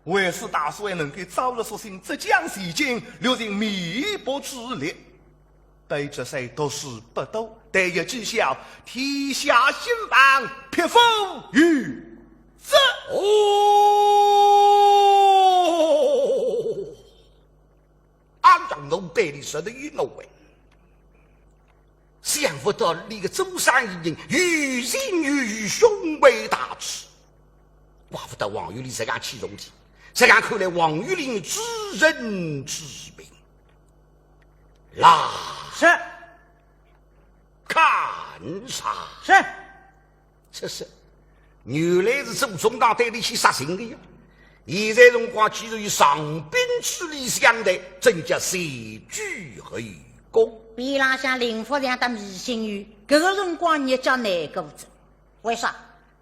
为使大帅能够早日苏醒，浙江前进，略尽绵薄之力。卑职虽读书不多，但有几晓天下兴亡，匹夫有责。哦，俺讲侬对你说的有我哎。 想不到你个做生意人有情有义，胸怀大志，怪不得王玉林实梗器重你，实梗看来王玉林知人知命。啦，是。看啥？是。这是，原来是做中堂对你去杀人的呀。现在辰光既然有上宾之礼相待，真叫谢主后 宫。边浪向林福祥搭米星友，搿个辰光日脚难过着。为啥？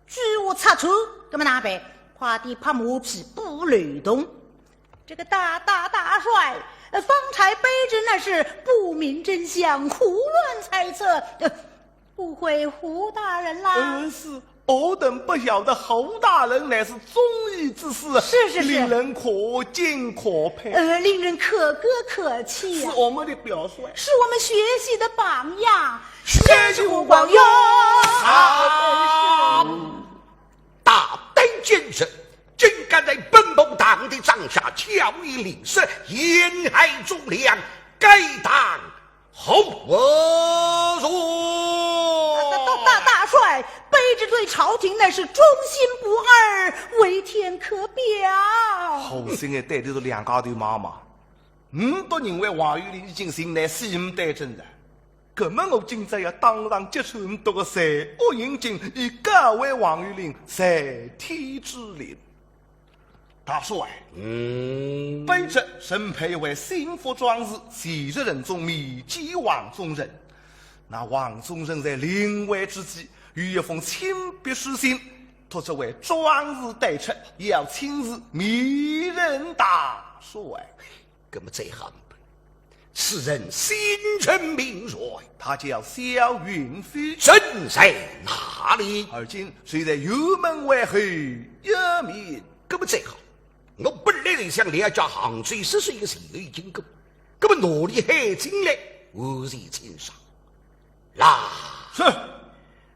举家拆穿，搿么哪办？快点拍马屁补漏洞。这个大大大帅，呃，方才卑职乃是不明真相，胡乱猜测，呃， 误会胡大人啦。嗯，是，尔等不晓得胡大人乃是忠义之士，是，是，是。令人可敬可佩。呃，令人可歌可泣呀。是我们的表率。是我们学习的榜样。谢谢胡光友。啊，大胆奸臣，竟敢在本部堂的帐下巧言令色，陷害忠良，该当 何罪？大，大，大，大帅，卑职对朝廷乃是忠心不二，为天可表。好心个对得住两家头妈妈，唔笃认为王玉林已经寻来死唔对症哉。搿么我今朝要当场揭穿唔笃个罪恶行径，以告慰王玉林在天之灵。 大帅，嗯。卑职身配一位心腹壮士，前日任中面见王宗仁。那王宗仁在临危之际，有一封亲笔书信，托这位壮士带出，要亲自面认大帅。 搿么再好办，此人姓甚名谁？他叫萧云飞。人在哪里？而今就在辕门外后一面。搿么再好，我本来是想了解杭州十岁个前后经过，搿么哪里还进来？我是请上。啦。是。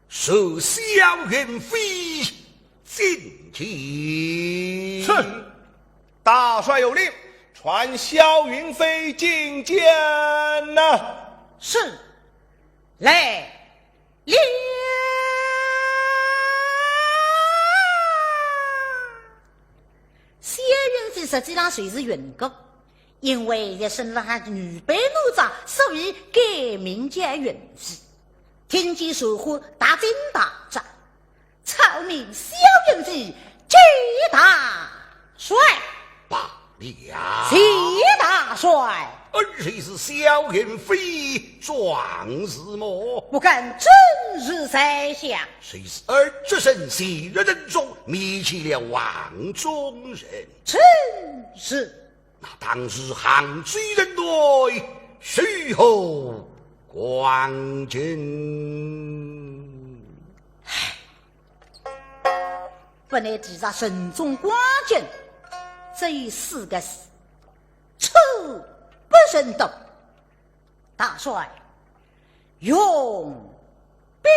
传萧云飞进京。是。 大帅有令，唤萧云飞进见呐。是，来了。萧云飞实际上就是云谷，因为一生辣海女扮男装，所以改名叫云飞。听见传唤，大惊大乍。 草民萧云飞，谢大帅。罢了。谢大帅。尔就是萧云飞，壮士么？不敢，正是在下。谁知尔只身陷入人中，迷弃了王中人。正是。那当时杭州城内，如何光景？ 本来提着城中光景，只有四个字，处不胜冻。大帅，用兵。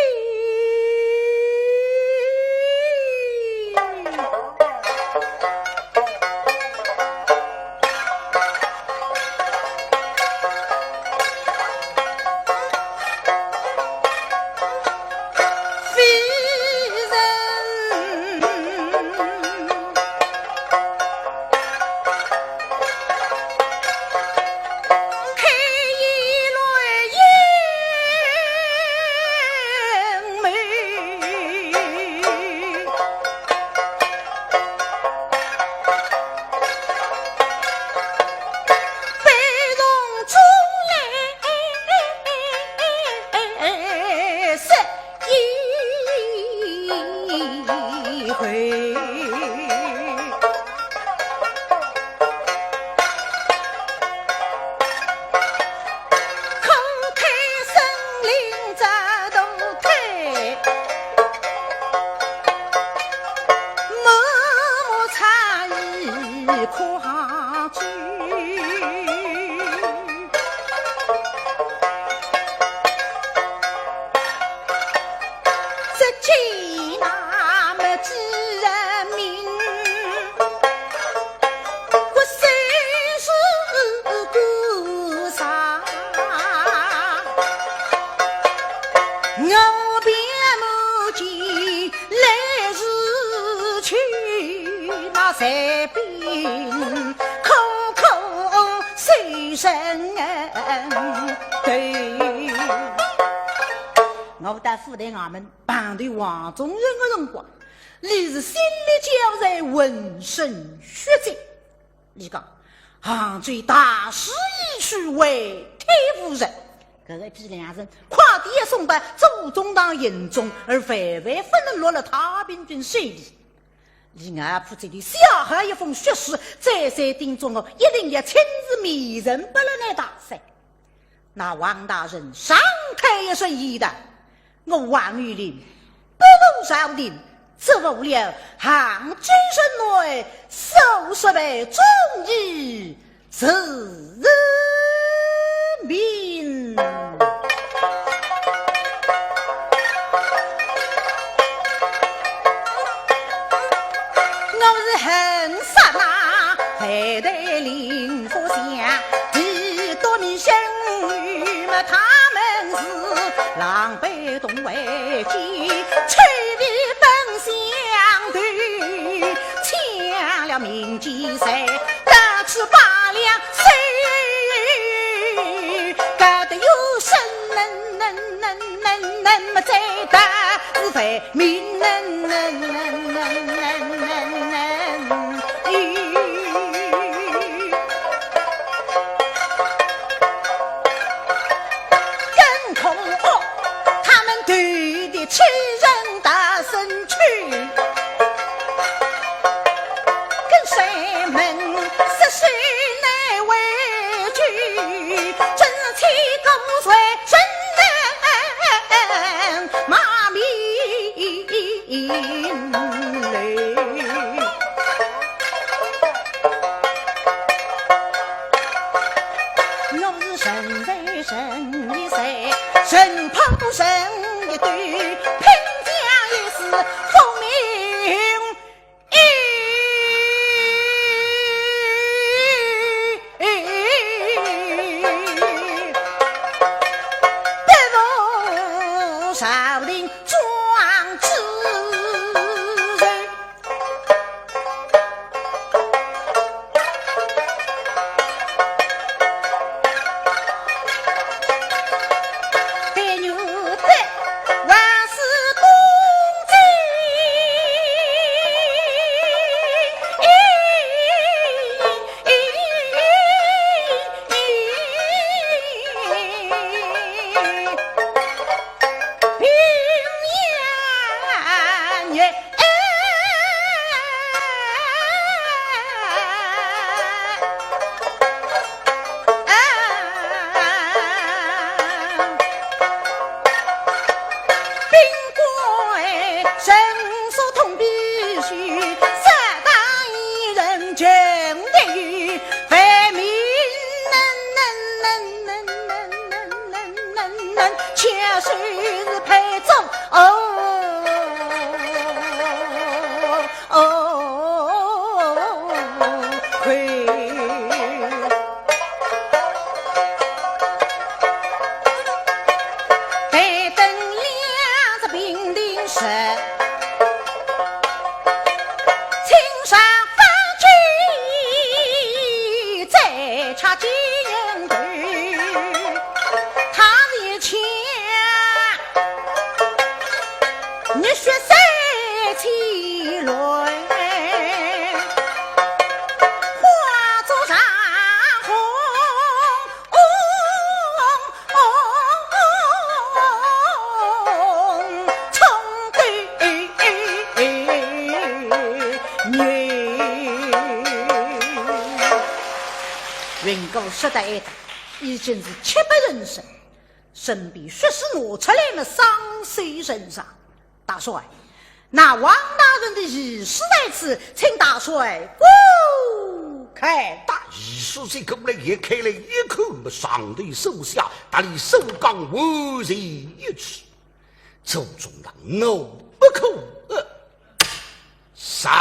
我到府台衙门碰头王中人的辰光，俚是心力交瘁，浑身血迹。俚讲，杭州大势已去，还退无人。搿个批两人快点送到左宗棠营中，而万万不能落了太平军手里。俚外婆这里写好一封血书，再三叮嘱我，一定要亲自面呈拨了那大帅。 那王大人长叹一声气道：“我王玉林，不负朝廷，辜负了杭州城内数十万忠义士民。” 我是恨煞那坏蛋林福祥，地多米生于么他们是狼狈同为奸，欺骗本乡头，抢了民间财，得去八两碎，搞得有生能能能能能么再打是非。 民能能能能能能，更可恶，他们对的欺人大声去，跟谁们是谁来为去，真气功水。 真能骂民嘞。我是人在人一岁，人碰人一对，拼将一世，功名 一确实是配种哦哦嘿。台灯亮着平定时，青山发际再插几人头，他是一腔 热血三千乱，化作长虹，冲对云。云谷说到哀搭，已经是泣不成声，身边血水拿出来么，双手呈上。 大帅，那王大人的遗书在此，请大帅观看。搿遗书接过来一看，一看么，上头书写，搭俚所讲完全一致。左宗棠怒不可遏，上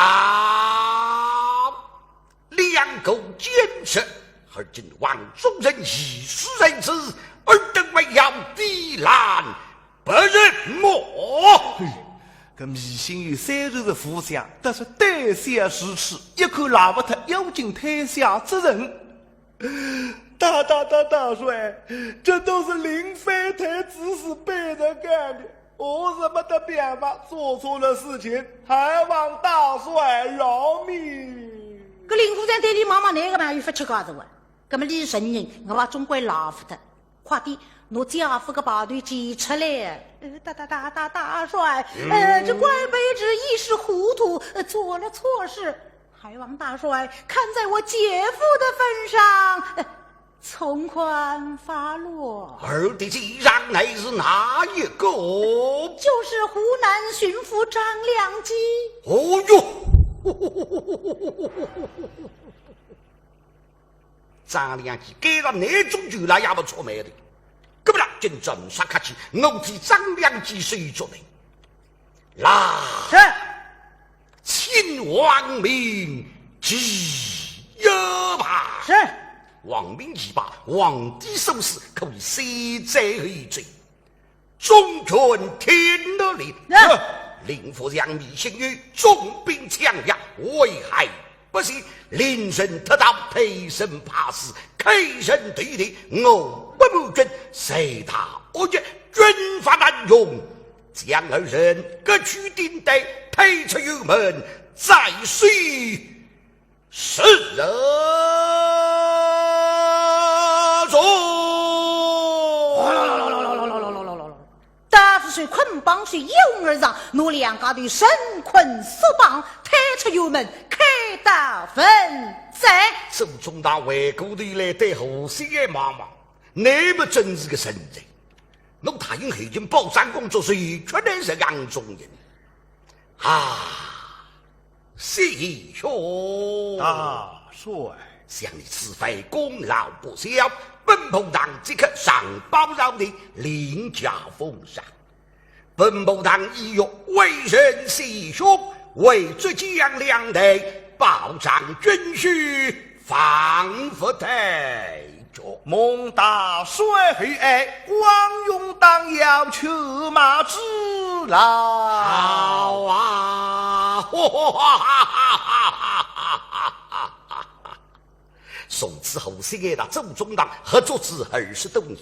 两股奸臣，而今王大人遗书在此，尔等还要抵赖不成么？嘿，搿眉心有三十个浮想，但是胆小如此，一口赖勿脱，要紧推下之人。大大大大帅，这都是林飞太子是被人干的。 我是没得办法，做错了事情，还望大帅饶命。搿林副将对俚望望，哪个嘛有法吃瓜子哇？搿么李成人，我总归赖勿脱，快点拿家父个牌头揭出来。呃，大大大大大帅，呃，这乖卑职一时糊涂，呃，做了错事，还望大帅看在我姐夫的份上，呃， 从宽发落。尔的姐丈乃是哪一个？就是湖南巡抚张良基。哦哟，张良基该着哪种就来也勿出卖的，搿么啦，今朝啥客气，我替张良基说一说呢。 来，是。请王明祭吧。是。王明祭吧，皇帝所赐，可以先斩后奏。众军听令。是。林副将米信有重兵抢粮，危害 不是，令人得道，配人怕死，开人头的，我不满军，谁大恶极，军法难容，将二人各取顶戴，推出辕门，斩首示众。大夫手捆绑手一拥而上，拿两家头绳捆索绑，推出辕门，开到坟宅。左宗棠回过头来对何兴安望望，倷么真是个人才，倷答应后勤保障工作，谁却能是杨宗人啊？ 谢兄。大帅。想你此番功劳不小，本部堂即刻上报朝廷，领加封赏。本部堂意欲委任谢兄为浙江粮台，保障军需，防不待 蒙大帅厚爱，光荣当邀，犬马之劳。好啊！从此何兴安搭左宗棠合作仔二十多年，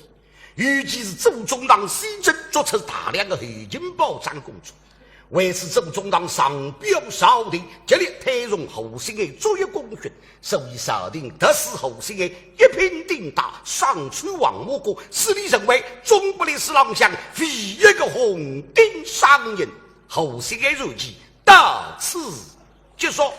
尤其是左宗棠西征作出大量的后勤保障工作。 为此，左宗棠上表朝廷，极力推崇何兴安作为功勋，所以朝廷特赐何兴安一品顶戴，赏赐黄马褂，使俚成为中国历史浪向唯一个红顶商人。何兴安传记到此结束。